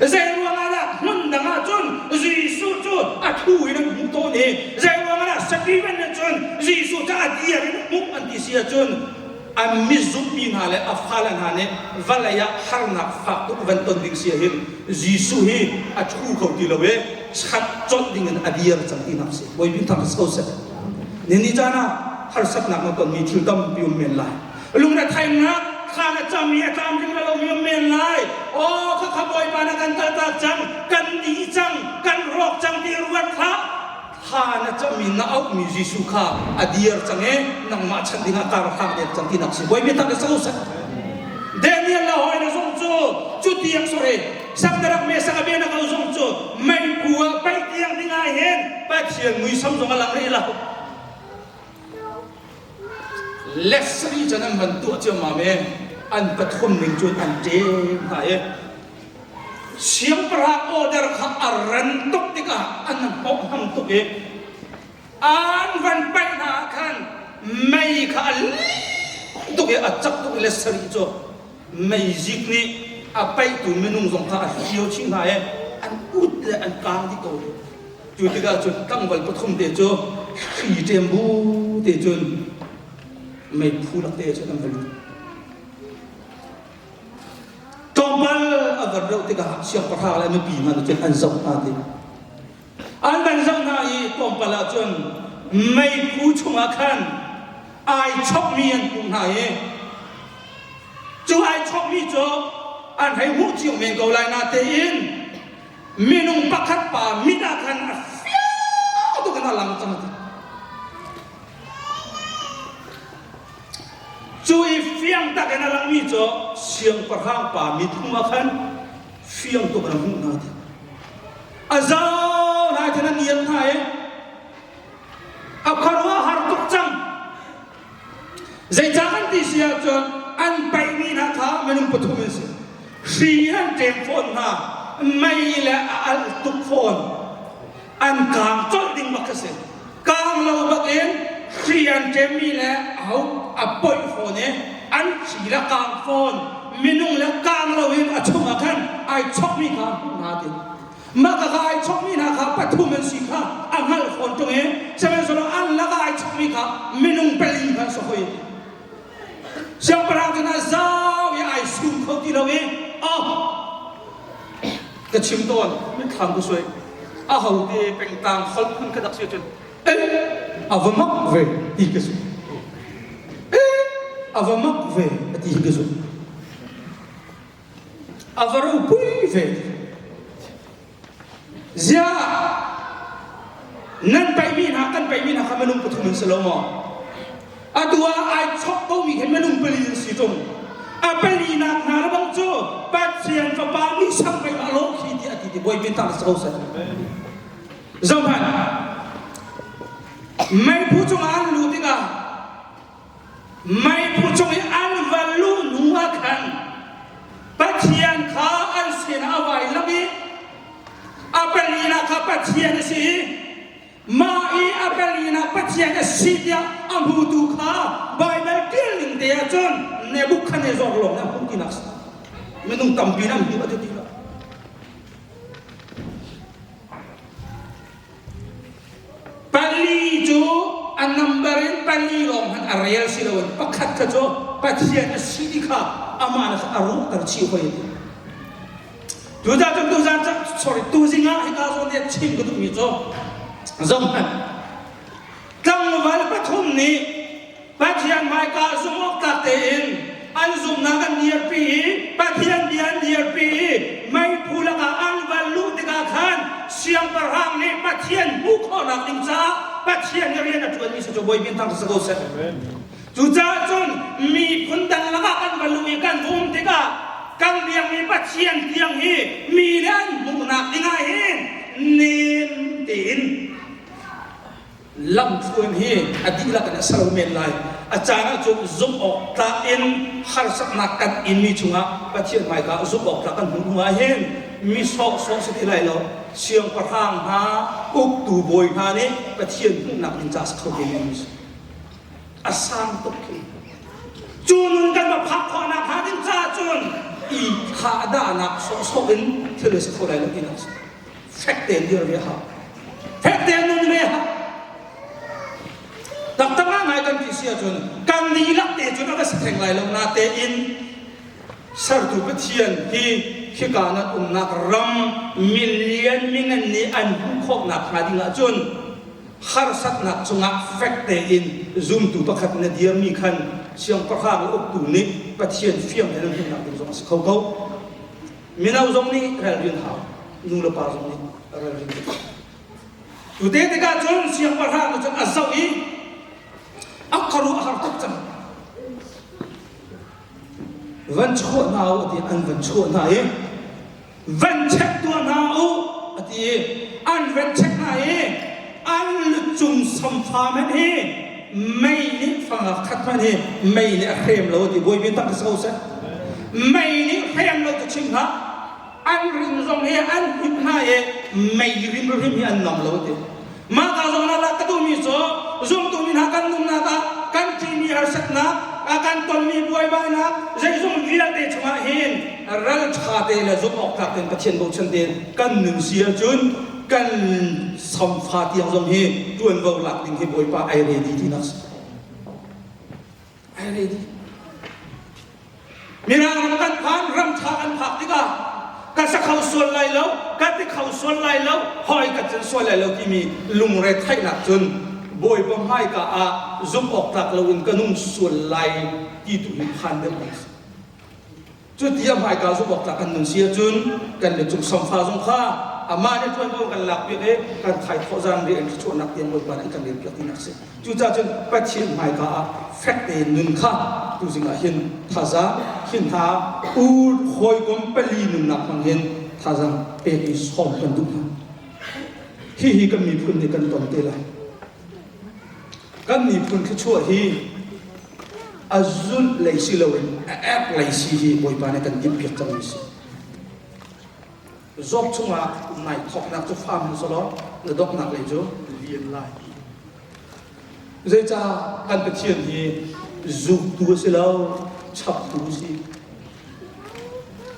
Zei ruangah dah hmun dang ah cun Jesuh cu a thu in an hmuh tawn i zei ruangah dah? Stephen nih cun Jesuh cu a dir in hmuh an ti si ahcun a mizumhmi hna le a fale hna nih vawlei ah harnak fak tuk van ton ding si ahhin Jesuh hi a ṭhu kho ti lo i chanh colh ding in a dir cang tinak si. Bawi thang ko seh. Ni caan ah harsatnak na tonmi thil tampi um men lai. Lungretheihnak thla na cam i a tlamtling lo mi um men lai. Aw khakha Bawipa na kan kaltak cang, kan dih cang, kan rawk cang ti ruat hlah. Thla na cam i na auhmi Jesuh kha a dir cang i nangmah chanh dingah kar hlang dek cang tinak si. Bawi biatak i so seh. Daniel la hawi na zong cu cu tiang sorry Sakdarak me sak a bia na ko zong cu meiphu ah paih tiang ding ah hin Pathian muisam zong a lang rih lo. Lesri cun an van tuah ciammam i an pathum ning cun an ṭem hna i siangpahrang order kha a ran tuk tikah an hawhham tuk i an van paih hna ah khan mei kha a lim tuk i a cak tuk i lesri cu meizik nih a paihtu minung zong kha a hlio chih hna i an ut le an kaang dih ko. Cu tikah cun tlangval pathum te cu hri ṭem bu te cun meiphu lak te cun an va lut. Tlawmpal a van rauh tikah siangpahrang le mipi hna nih cun an zoh hna ti. An van zoh hna i tlawmpal ah cun meiphu chungah khan ai chokmi an hmuh hna i cu ai chokmi cu an hei hmuh cio men ko lai natein minung pakhat pa mit ah khan a fiang tuk in a lang cang ti. Cu i fiang tak in a langmi cu siangpahrang pa mit hmuh ah khan fiang tuk in a hmuh hna ti. A zau hna khan a niam hna i a khuaruahhar tuk cang. Zeicah an ti si ahcun an paihmi hna kha minung pathum an si. Hri an ṭem fawn hna, mei le a alh tuk fawn. An kaang colh ding bak a si. Kaang lo bakin hri an ṭemmi le aho a poih fawn i an hri le kaang fawn. Minung le kaang loin a chungah khan ai chokmi kha hmuh hna ti. Mah ka ai chokmi hna kha pathum an si kha a hngalh fawn ṭung i sihmanhsehlaw an lakah ai chokmi kha minung pali kha an si hoi. Siangpahrang cu na zau i ai sum kho ti lo i oh ka chim tawn mitthlam ka suai a ho te pengtang holh phun kha dak si cun eh a va mak ve ti ka su eh a va mak ve a ti ka su A va ropui ve. Ziah nan paihmi hna kan paihmi hna kha minung pathum an si lo maw? Atu ah ai chok komi khan minung pali an si ṭung. A palinak hna le bang cu Pathian Fapa nih sang pei a lawh khi ti a ti ti bawi min tang si ko seh. Zohhmanh. Meiphu cungah an luh tikah Meiphu cung i an va luh hnu ah khan Pathian kha an sinah a vai lam i a palinak kha Pathian a si i mah i a palinak Pathian a si tiah a hmutu kha Baibal ṭial ning te ah cun Nebuchadnezzar lawng nih a hmuh tinak a si. Minung tampi nih an hmuh a ti ti lo. Pali cu a number in pali lawng hmanh a rel si loin pakhat kha cu Pathian a si ti kha amah nih a ruahter chih hoi a ti. Tuzan cu tuzan sorry tuzing ah hika zawn te chim ka duhmi cu zohhmanh tlangval pathum nih Pathian hmaika zumhawktlak tein an zumhnak an dirpi i Pathian bia an dirpi i meiphu lakah an van luh tikah khan siangpahrang nih Pathian hmuh khawhnak ding caah Pathian nih rian a ṭuanmi si cu Bawi min thang si ko seh. Cucaah cun miphun dang lakah kan va luh i kan um tikah kan biakmi Pathian tiang hi mi nih an hmuhnak dingah hin nem tein lamthluan hi a dihlak in a ser men lai. A caan ahcun zumh awk tlak in harsatnak kan inmi chungah Pathian hmaika zumh awk tlak kan hmuh hnu ah hin mi sawhsawh si ti lai lo. Siangpahrang hna, uktu bawi hna nih Pathian hmuhnak ding caah si kho te men mi si. A sang tuk khi. Cu nun kan va phak khawhnak hnga ding caah cun i thahdahnak sawhsawh in thil a si kho lai lo tinak si. Fek tein dir ve hau. Fek tein nun ve hau. ahcun kan dihlak te cun a va si theng lai lo natein sertu Pathian hi hika nan umnak ram million mingan nih an hmuh khawhnak hnga ding ahcun harsatnak cungah fek tein zumtu pakhat na dirmi khan siangpahrang le uktu nih Pathian fiang tein an hmuhnak ding zong a si kho ko. Mino zong nih ralrin hau, nu le pa zong nih ralrin hau. Tute tikah cun siangpahrang cun a zoh i a khuaruah a har tuk cang. Van chuah hna u ti an van chuah hna i van check tuah hna u a ti i an van check hna i an lucung samfa hmanh hi mei nih fangak khat hmanh hi mei nih a hrem lo ti bawi tak si ko seh mei nih hrem lo cu chim hlah an rim zong hi an hip hna i mei rim rim hi an nam lo ti mah ka zong na ka duhmi cu zumtu mi hna kan nunnak ah kan ṭihmi harsatnak a kan tonmi buaibainak zeizong vialte chungah hin ral ṭha te le zumh awk tlak tein Pathian bochan tein kan nun si ahcun kan samfa tiang zong hi ṭuanvo lak ding hi Bawipa ai ready tinak si ai ready Mirang ram kan phan ram ṭha kan phak tikah ka sa kho sual lai lo ka ti kho sual lai lo hoi ka cun sual lai lo timi lungre theihnak cun Bawipa hmaika ah zumh awk tlak loin ka nung sual lai ti tu hi phan deuh kan si. Cuti a hmaika zumh awk tlak kan nun si ahcun kan le cung samfa zong kha amah nih ṭuanvo kan lak piak i kan thai thawh zan ri an chuahnak tiang Bawipa nih kan rel piak tinak a si. Cucaah cun Pathian hmaika ah fek tein nun kha tuzing ah hin thazaang hin hna u hawikom pali nunnak hmang hin thazaang pek i sawm kan duh hna. Hihi kan miphun nih kan ton te lai. Kan miphun thluachuah hi a zulh lei si loin a ek lei si hi Bawipa nih kan timhpiak cangmi si. Zawk chungah nai thawknak cu fa hmanh selaw na donghnak lei cu lian lai. Zeicah kan Pathian hi zuktu a si lo, chaptu a si.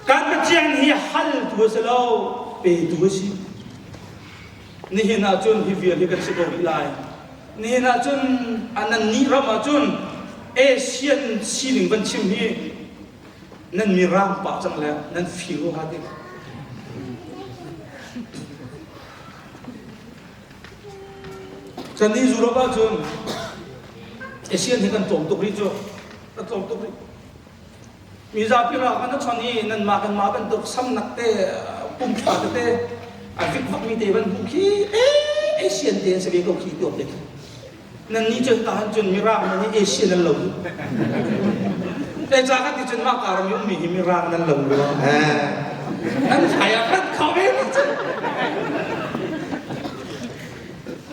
Kan Pathian hi haltu a si lo, petu a si. Nihin ah cun hi vial hi kan si ko rih lai. Nihin ah cun nan nih ram ah cun Asian sining van chim hi nan mi rang pah cang le nan feel ha ti. Kan nih Europe ah cun Asian hi kan tlawm tuk rih cu. Kan tlawm tuk rih. Mizapi ral kan chon i nanmah kanmah bantuk samnak te pumṭha tete a vikvakmi te van hmuh khi Asian te an si ve ko khi tuak te khi. Nan nih cun tahan cun Mirang nan hi Asian nan lo. Te ca kan ti cun mah karam i ummi hi Mirang nan lo rua. Nan thai a rat kho ve ni cun.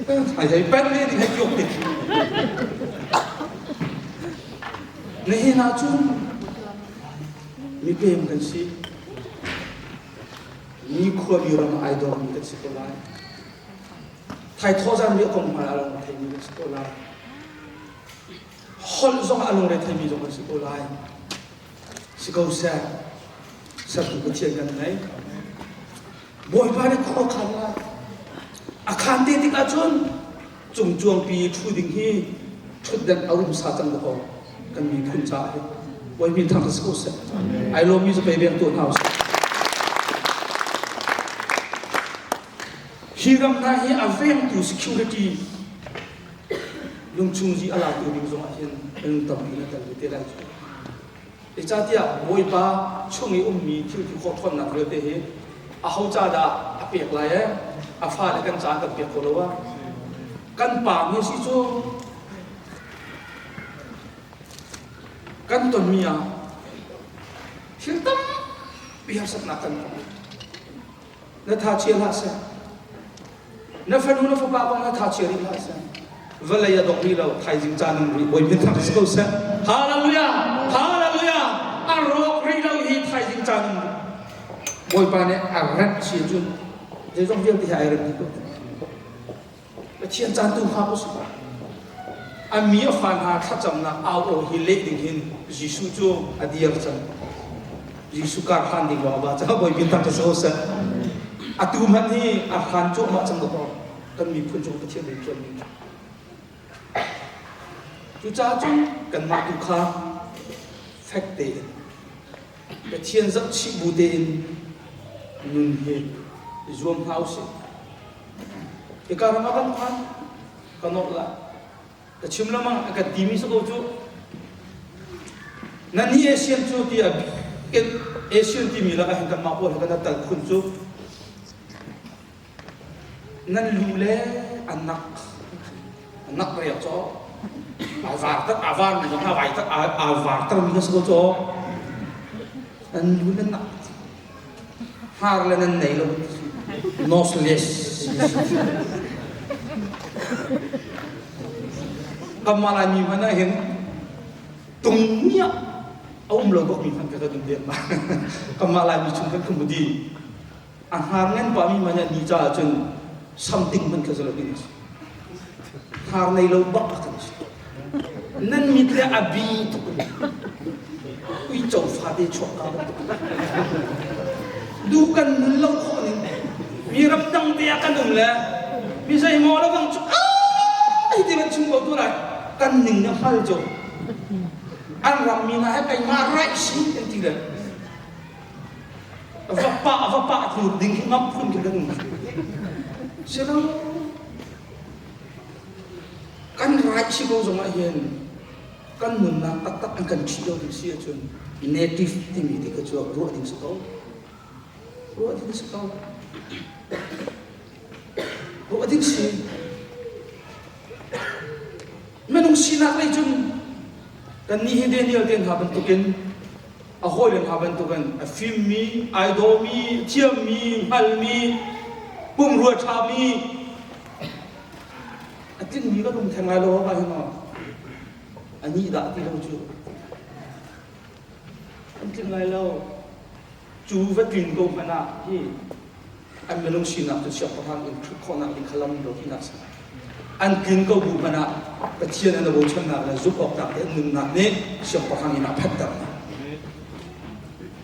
Thai hei pen ve ding hei tuak te khi. Nihin ah cun mipem kan si. Mi khuami ram ai dormi kan si ko lai. Thaithawh zan mi a kong hmai a lung theimi kan si ko lai. Holh zong a lungre theimi zong kan si ko lai. Si ko seh, sertu Pathian kan ngei. Bawipa nih khua khan lai. A khan te tikah cun cungcuangpi ṭhu ding hi ṭhutdan a um sa cang ko kan miphun caah hi Bawi min thang si ko seh. Ai lawmmi cu pei veng tuah hna usih. Hi ram hna hi a vengtu security lungchung zi a latu ding zong ah hin minung tampi na tel ve te lai cu. Zeicahtiah Bawipa chung i ummi thil ti khawh ṭhawnnak vialte hi aho ca dah a pek lai ee? A fale kan caah kan pek ko lo ah. Kan pa mi si cu kan tonmi ah thil tampi harsatnak kan tong. Na tha chia hlah seh. Na fanu na fapa kong na tha chia rih hlah seh. Vawlei a dong rih lo, thaizing caan um rih. Bawi min thang si ko seh. Hallelujah! Hallelujah! A rawk rih lo hi thaizing caan um rih. Bawipa nih a remh si cun zeizong vialte hi ai rem dih ko. Pathian caan tu hngak usih. A mi a fa hna thlacamnak au aw hi leh ding hin Jesuh cu a dir cang. Jesuh kar hlan ding lawng ba cang bawi bin tak ka so seh. Atu hmanh hi a hlan cuahmah cang dawh kan miphun cung Pathian rian ṭuan ning. Cucaah cun kanmah tu kha fek tein Pathian zohchih bu tein nun hi i zuam hna usih. Hika ram ah kan phan, ka nolh la. Ka chim lengmang a kan timi si ko cu. Nan hi Asian cu ti a Asian timi lakah hin kanmah pawl hi kan tal khun cu. Nan lu le an nak nak riak caw a var tak a var mi zong a vai tak a var tar mi na si ko caw nan lu nan nak har le nan nei lo noseless kamala mi hmanh ah hin tung nia a um lo bak mi hmanh ka kan deng ma kamala mi chung kan kum di A hnar ngan pahmi hmanh ah ni caah cun something hmanh kha si lo ding a si. Hnar nei lo bak a kan si. Nan mit le a bi tuk in uico fate chuak ka bantuk. Du kan nun lo khawh ning mi ram dang te ah kan um le mi zeimaw lo bang cu ai ti ban chung ko tu lai kan ning na hngal cu an ram mi hna he keimah raih si kan ti le Va pah va pah hnut ding hi ngamh phun khi kan um. Silo kan right si ko zong ah hin kan nunnak taktak an kan ṭhi lo ding si ahcun native timi ti kha cu ruah ding si ko. Ruah ding si ko. Ruah ding si. Minung sinak lei cun kannih hi Daniel te hna bantukin a hawile hna bantukin a fimmi, ai dawmi, thiammi, hngalmi, pumrua ṭhami a tlingmi kan um theng lai lo ka hin a nih dah ti lo cu an tling lai lo cu va tlin ko hmanh ah hi an minung sinak cu siangpahrang in ṭhut khawhnak ding kha lam lo tinak si. An tlin ko bu hmanh ah Pathian an bochannak le zumh awktlak te an nunnak nih siangpahrang in a phanhter hna.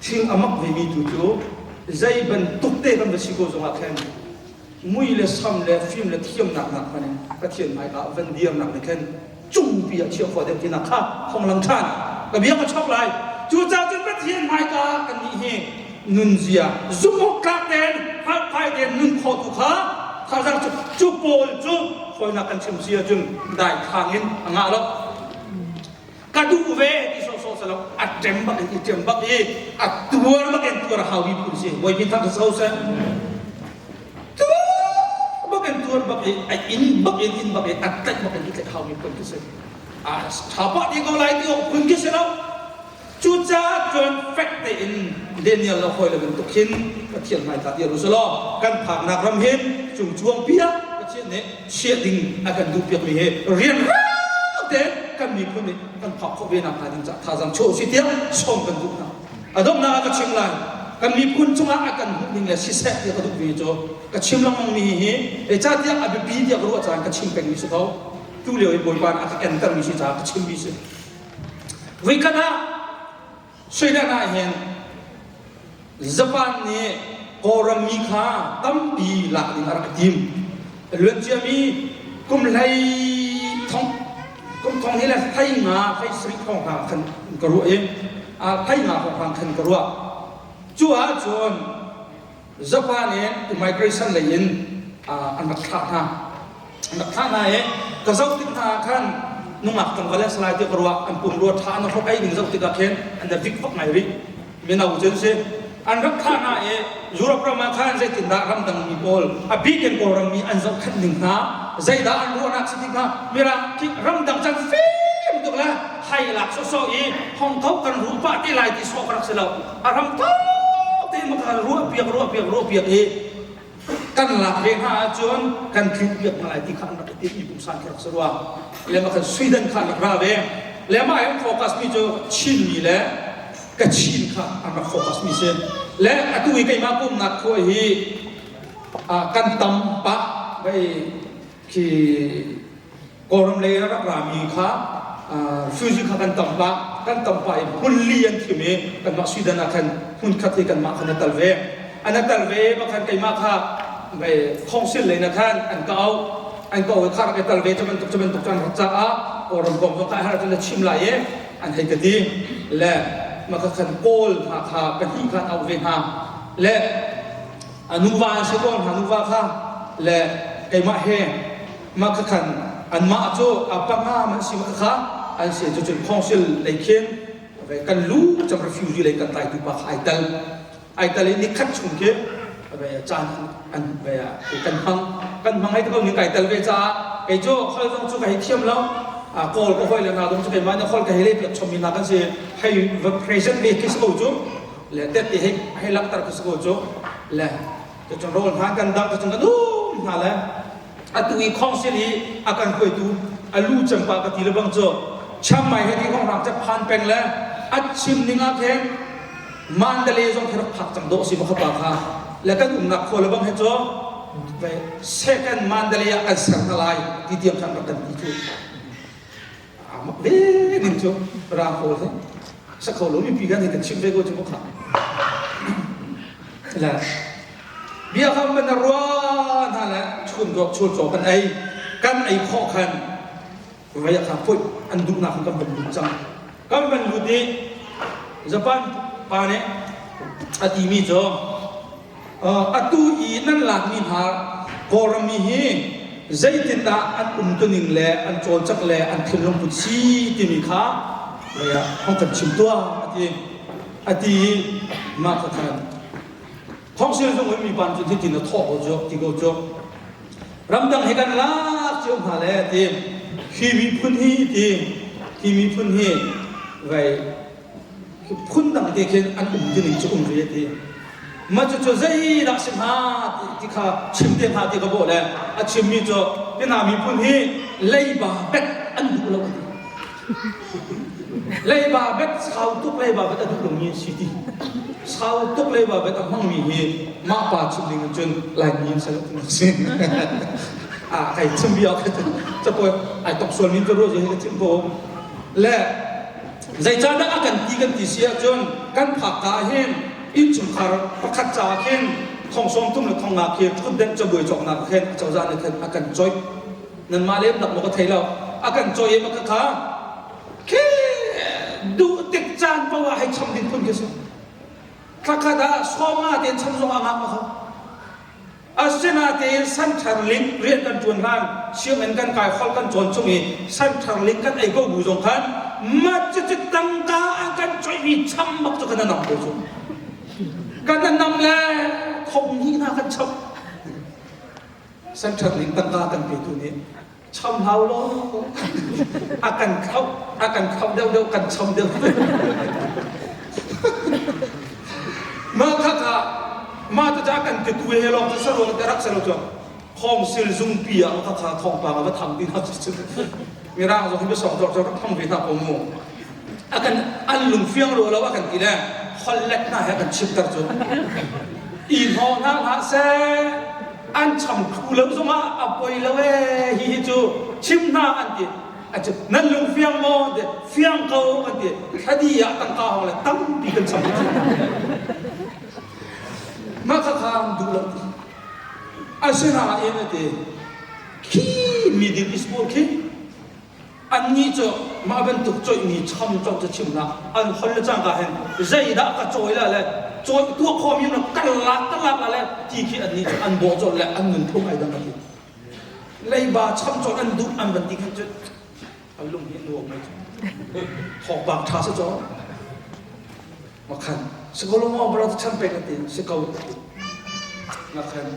Thil a mak vemi tu cu zei bantuk te kan va si ko zongah khan mui le sam le fim le thiamnak nak hmanh in Pathian hmaika van dirnak nih khan cungpi ah chiah khawh deuh tinak kha hong lang ṭhan. Ka bia ka chok lai. Cucaah cun Pathian hmaika kannih hi nunzia zumhawktlak tein hngalhphai tein nun khawh tu kha thazaang cu cu pawl cu fawinak kan chim si ahcun daithlang in a ngah lo. Ka duh ve ti sawhsawh si lo a ṭem bak in i ṭem bak i a tuar bak in tuar a hau mi phun si. Bawipi thang ka so seh. Tuar bak in tuar bak i a inn bak in inn bak in a tlaih bak in i tlaih hau mi phun khi si. A ṭha pah ti ko lai ti awk phun khi si lo. Cucaah cun fek tein Daniel le hawi le bantuk hin Pathian hmaika dir u selaw kan phaknak ram hin cungcuang piak Pathian nih chiah ding a kan duh piakmi hi rian rang tein kan miphun nih kan phak khawh ve nakhnga ding caah thazaang chuah usih tiah sawm kan duh hna. A donghnak ah ka chim lai. Kan miphun cungah a kan hmuh ning le siseh tiah ka duh mi cu ka chim lengmang mi hi zeicahtiah a biapi tiah ka ruah caah ka chim pengmi si ko. Tu lio i Bawipa nih a ka kentermi si caah ka chimmi si. Voikhat ah Sweden ah hin Japan nih Kawlram mi kha tampi lak ding a rak i tim. Luanciami kum hlei thong kum thong hi le hlei nga hlei sarih thong hna khan ka ruah i hlei nga hrawnghrang khan ka ruah. Cu ahcun Japan in migration lei in an rak thlah hna. An rak thlah hna i ka zoh tik hna ah khan nungak tlangval le salai ti ka ruah an pumrua ṭha an hrok ei ning zoh tikah khin an da vik vak ngai rih. Mino cun si. An rak thlah hna i Europe ram ah khan zeitindah ramdang mi pawl a bik in Kawlram mi an zohkhenh ning hna zeidah an ruahnak si ti kha Mirang khi ramdang can fim tuk le hai lak sawsawh i Hong Kong kan rum pah te lai ti sawh ka rak si lo. A ram thawk tein kan ruah piak ruah piak ruah piak i kan lak ve hna ahcun kan tling piak hna lai ti kha an rak i timh i pungsan khi rak si rua. Le mah khan Sweden kha an rak ra ve. Le mah an focus mi cu Chinmi le Kachin kha an rak focus mi si. Le atu i keimah pumnak khua hi kan tam pah hei khi Kawlram lei a rak rami kha refugee kha kan tam pah kan tam pah i hmun li an thim i kanmah Sweden ah khan hmun khat hi kanmah khan a tal ve an a tal ve bakhan keimah kha council lei na khan an ka auh. An ko kha rak i tal ve cu bantuk cu bantuk cu an rak caah Kawlram kong zong kha har cun na chim lai i an hei ka ti. Le maka khan Kawl hna kha pahnih khan auh ve hna. Le a nuva an si tawn hna nuva kha le keimah he maka khan anmah cu a panga man si maka kha an si cu cun council lei khin kan lu cam refugee lei kan tlaitu pa kha ai tel ai tel i nikhat chung khi caan an kan hmang kan hmang ai ko ning kai tel ve caah kei cu khol zong cu ka hei thiam lo kawl ka hoi le hna dong cu keimah nih khol ka hei le piak chom mi hna kan si hei va present ve khi si ko cu le tet ti hei hei lakter khi si ko cu le cun rawl hna kan dang cun kan um hna le atu i council i a kan hruaitu a lu cempa ka ti le bang cu Chiang Mai he ti kong rang ca phan peng le a chim ning ah khin Mandalay zong khi rak phak cang dawh si pa kha le kan umnak khua le bang he cu second Mandalay ah kan ser hna lai ti tiang khan rak kan ti cu mak ve ning cu rang pawl he sakho lo mipi kan kan chim ve ko cu kha le bia kham man rua hna le chun dawk chul caw kan ei kan ei khawh khan vei kha put an duhnak kan van lut cang kan van lut i Japan pa nih a timi cu atu i nan lakmi hna Kawlram mi hi zeitindah an umtuning le an cawlcangh le an thinlung put si timi kha hong kan chim tuah a ti a ti i mah kha khan thongsil zung in mipa cu hitin a thawh ko cu ti ko cu ramdang he kan lak cio hna le ti hi miphun hi ti hi miphun hi vai phun dang te khin an um tining cu um ve ti mah cucu zeidah si hnga ti kha chim te hnga ti ka bawh le a chimmi cu hina miphun hi leiba bet an duh lo ti leiba bet sau tuk leiba bet a duh lomi an si ti sau tuk leiba bet a hmangmi hi mah pa chim ding in cun laimi an si lo si a kai chim bia ka capo ai tok sual min ka ruah hi ka chim ko le Zeicahdah a kan ti kan ti si ahcun kan phak ka ah hin innchungkhar pakhat caah khin thong 30 le thong nga khi ṭhutdenh cabuai cawknak khin acozah nih khin a kan coih. Nanmah lem nak maw ka thei lo. A kan coih i maka kha khi duh tik caan paoh ah hei cham ding phun khi si. Thlakhat ah 50 tein cham zong a ngak ma kho. Asinain Centrelink rian kan ṭuan hlan sianginn kan kai holh kan cawn chung i Centrelink kan ei ko bu zong khan mah cucu tangka an kan coihmi cham bak cu kan nam ko cu. Kan nam le thong hnih hna kan cham. Centrelink tangka kan petu nih cham hau law a kan khoh a kan khoh deuhdeuh kan cham deuh mah kha kha mah cu ca kan titu he lawng cu saruang te rak selo cu khawngsil zungpi ah kha kha thawngpang a va thang ti hna cu mirang zong hi biasong cawk cawk rak thang ve hna ko mu a kan an lung fiang ro lo a kan ti le hollet hna he kan chimter cu i hnawh hna hlah seh an cham thlu lo zongah a poi lo ee hi hi cu chim hna an ti a nan lung fiang maw ti fiang ko an ti thladi ah tangka hong le tampi kan cham ti mah kha kha duh lo ti asinain a ti khi middle east pawl khi Annih cu mah bantuk coihmi cham cawk cu chimnak an hol le cangka hin zeidah ka cawi la le cawi tuah khawhmi na kan lak ka lak la le ti khi annih cu an bawh colh le an nunphung ai dang a ti. Leiba cham cawk an duh an van ti khan cu an lung hi nuam mai cu. Thawngpang ṭha si caw. Makhan sikolo maw brother chan pek ati si ko ti. Makhan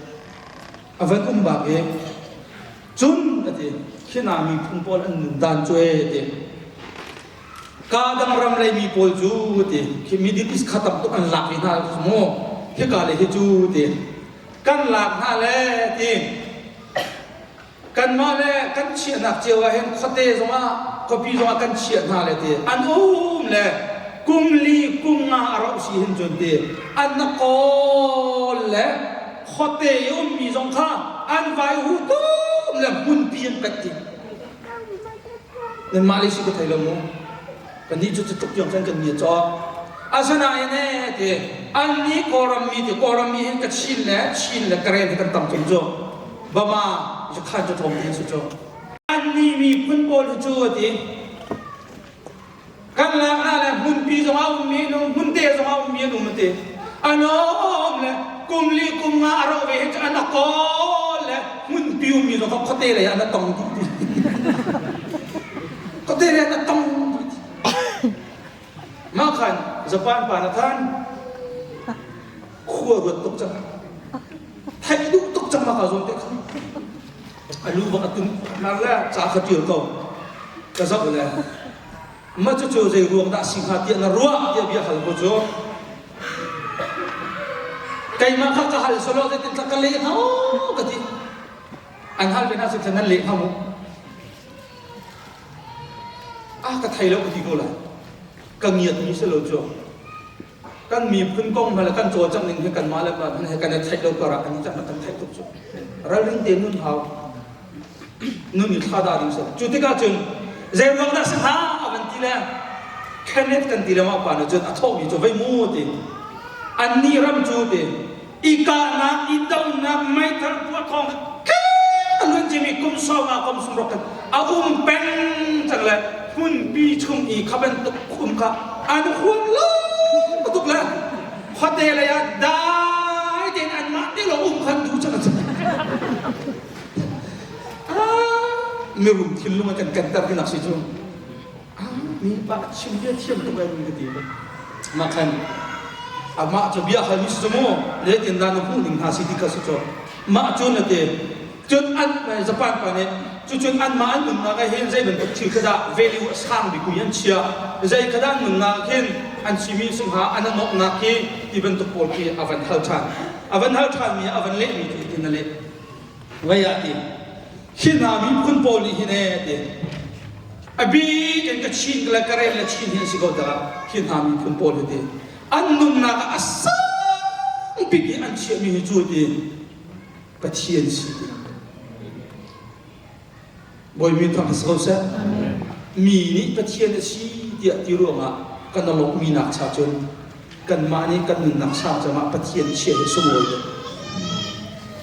a van um bak i Cun a ti, khi hna miphun pawl an nun dan cu ee ti. Ka dang ram lei mi pawl cu ti, khi Middle East kha tam tuk an lak i hna mu, hika le hi cu ti. Kan lak hna le ti. Kanmah le kan chiahnak cio ah hin khuate zongah khuapi zongah kan chiah hna le ti. An um le kum li kum nga a rauh si hin cun ti. An na kawl le khuate i ummi zong kha an vai hu tum le hmunpi an pet ti nanmah le si ka thei lo mu kannih cu tluk tiang cun kan mi a cawk asinain e ti annih kawlram mi ti kawlram mi hin ka Chin le Chin le Karen hi kan tam tung cu Bama Zakhan cu tlawm te si cu. Annih miphun pawl hi cu a ti. Kan lak ah le hmunpi zong a ummi an um, hmunte zong a ummi an um a ti. An um le kum li kum nga a roh ve hi cu an a kawl le hmunpi ummi zong kha khuate lei ah an a tong dih ti. Khuate lei an a tong dih ti. Mah khan Japan pa na khan khua ruat tuk cang. Theih duh tuk cang mah ka zawn te kha. A lu bak a tum nar le ca kha ṭial ko. Ka zoh le mah cucu zei ruang dah si hnga tiah na ruah tiah bia hal ko cu. Keimah kha ka hal solo zeitin ka leh hnga ka ti. An hal ve hna sin nan leh hnga mu. Ah ka thei lo ka ti ko lai. Ka ngiat mi si lo cu. Kan miphun kong hna le kan cawlcangh ning hi kanmah le mah hmanh he kan i theih lo karah kan i cang kan theih tuk cu. Ralring te nun hau. Nun i thla dah ding si. Cu tikah cun zei ruang dah si hnga a van ti le Kenneth kan ti le mah pa nih cun a thawhmi cu vei mu ti. Annih ram cu ti i kahnak, i donak, meithal puah thawng a luan cimi kum sawma kum sumrok kan a um peng cang le hmunpi chung i kha bantuk um kha an huam lo tuk le khuate lei ah dai tein anmah te lo um khan duh cang mirum thinlung a kan kanter hinak si cu. Mi pa chim bia thiam tuk ai ka ti. Mah khan amah cu bia hal mi si cu mu zeitin dah na hmuh ning hna si ti kha si cu mah cu na ti cun an Japan pa nih cucun anmah an nunnak ah hin zei bantuk thil kha dah value a sang bik mi an chia, zei kha dah nunnak hin an chimi sungha an anawknak hi ti bantuk pawl khi a van hal ṭhan. A van hal ṭhan mi a van leh mi cu hitin a leh. Vei ah ti hi hna miphun pawl nih hin ee ti a bik in ka Chin le Karen le Chin hi an si ko tikah hi hna miphun pawl hi ti an nunnak ah a sang bik i an chiahmi hi cu ti Pathian si ti. Bawi thang si ko seh. Mi nih Pathian a si tiah ti ruangah kan alawkmi nak cha cun kanmah nih kan nunnak sang cangah Pathian chiah hi sunglawi deuh.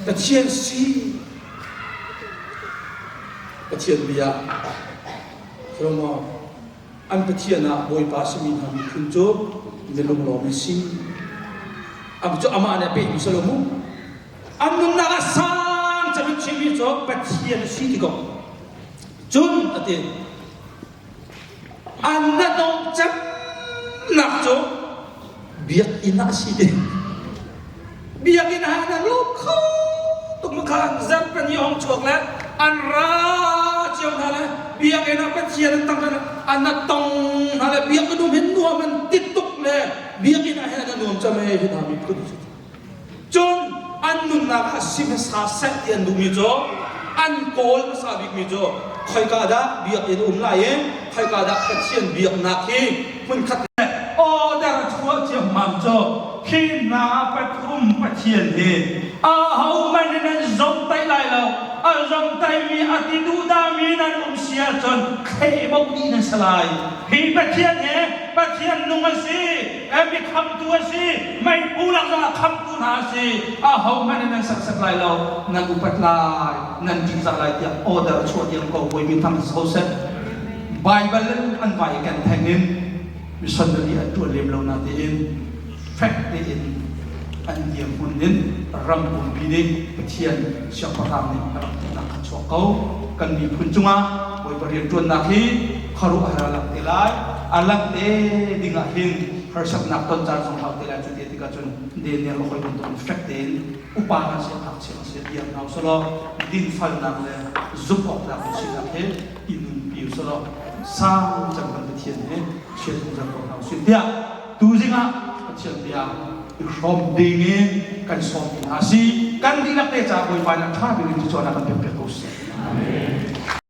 Pathian si. Pathian bia. Salomo an Pathian ah Bawipa simi hna miphun cu milung lawm an si. Am cu amah nih a pehmi Salomo. An nunnak ah sang cem in chimmi cu Pathian a si ti ko. Cun a ti, an na dawh cemnak cu biakinn ah a si ti. Biakinn ah an lawm kho tuk ma khan zarhpini hong chuak le an ra cio hna le biakinn ah Pathian an tang an na tong hna le biakinn um hin nuam an ti tuk le biakinn ah hin an nuam cem he hi hna miphun cu. Cun an nunnak ah si hmasa seh ti an duhmi cu an kawl hmasa bikmi cu khoika dah biakinn um lai i khoika dah Pathian biaknak hi hmunkhat le order chuah ciammam cu hi hna pathum Pathian hi ahohmanh in an zomtaih lai lo. A zomtaihmi a ti duhdahmi nan um si ahcun thlehbauh dih nan si lai. Hi Pathian hi Pathian nung a si. Mi khamtu a si, meiphu lak zongah khamtu hna a si. Ahohmanh in nan serhsat lai lo, nan upat lai, nan ṭihzah lai tiah order chuah diam ko. Bawi thang si ko seh. Baibal an vai i ken theng in missionary an ṭuan lem lo natein fek tein an dirhmun in ram pumpi nih Pathian siangpahrang nih a rak duhnak kha chuak ko. Kan miphun cungah Bawipa rianṭuannak hi khuaruahhar a lang te lai. A lang te ding ah hin harsatnak ton caan zong hau te lai. Cu ti tikah cun Daniel a hawi bantukin fek tein upa hna seh, ngakchia hna seh biak hna usih law dinfalnak le zumh awk tlak an sinak he i nunpi usih law sang cang kan Pathian he chia zungzal ko hna usih tiah tuzing ah Pathian bia i hrawm ding in kan sawm hna si. Kan dihlak te caah Bawipa nih a ṭha bik in cucu a kan pek piak ko seh. Amen.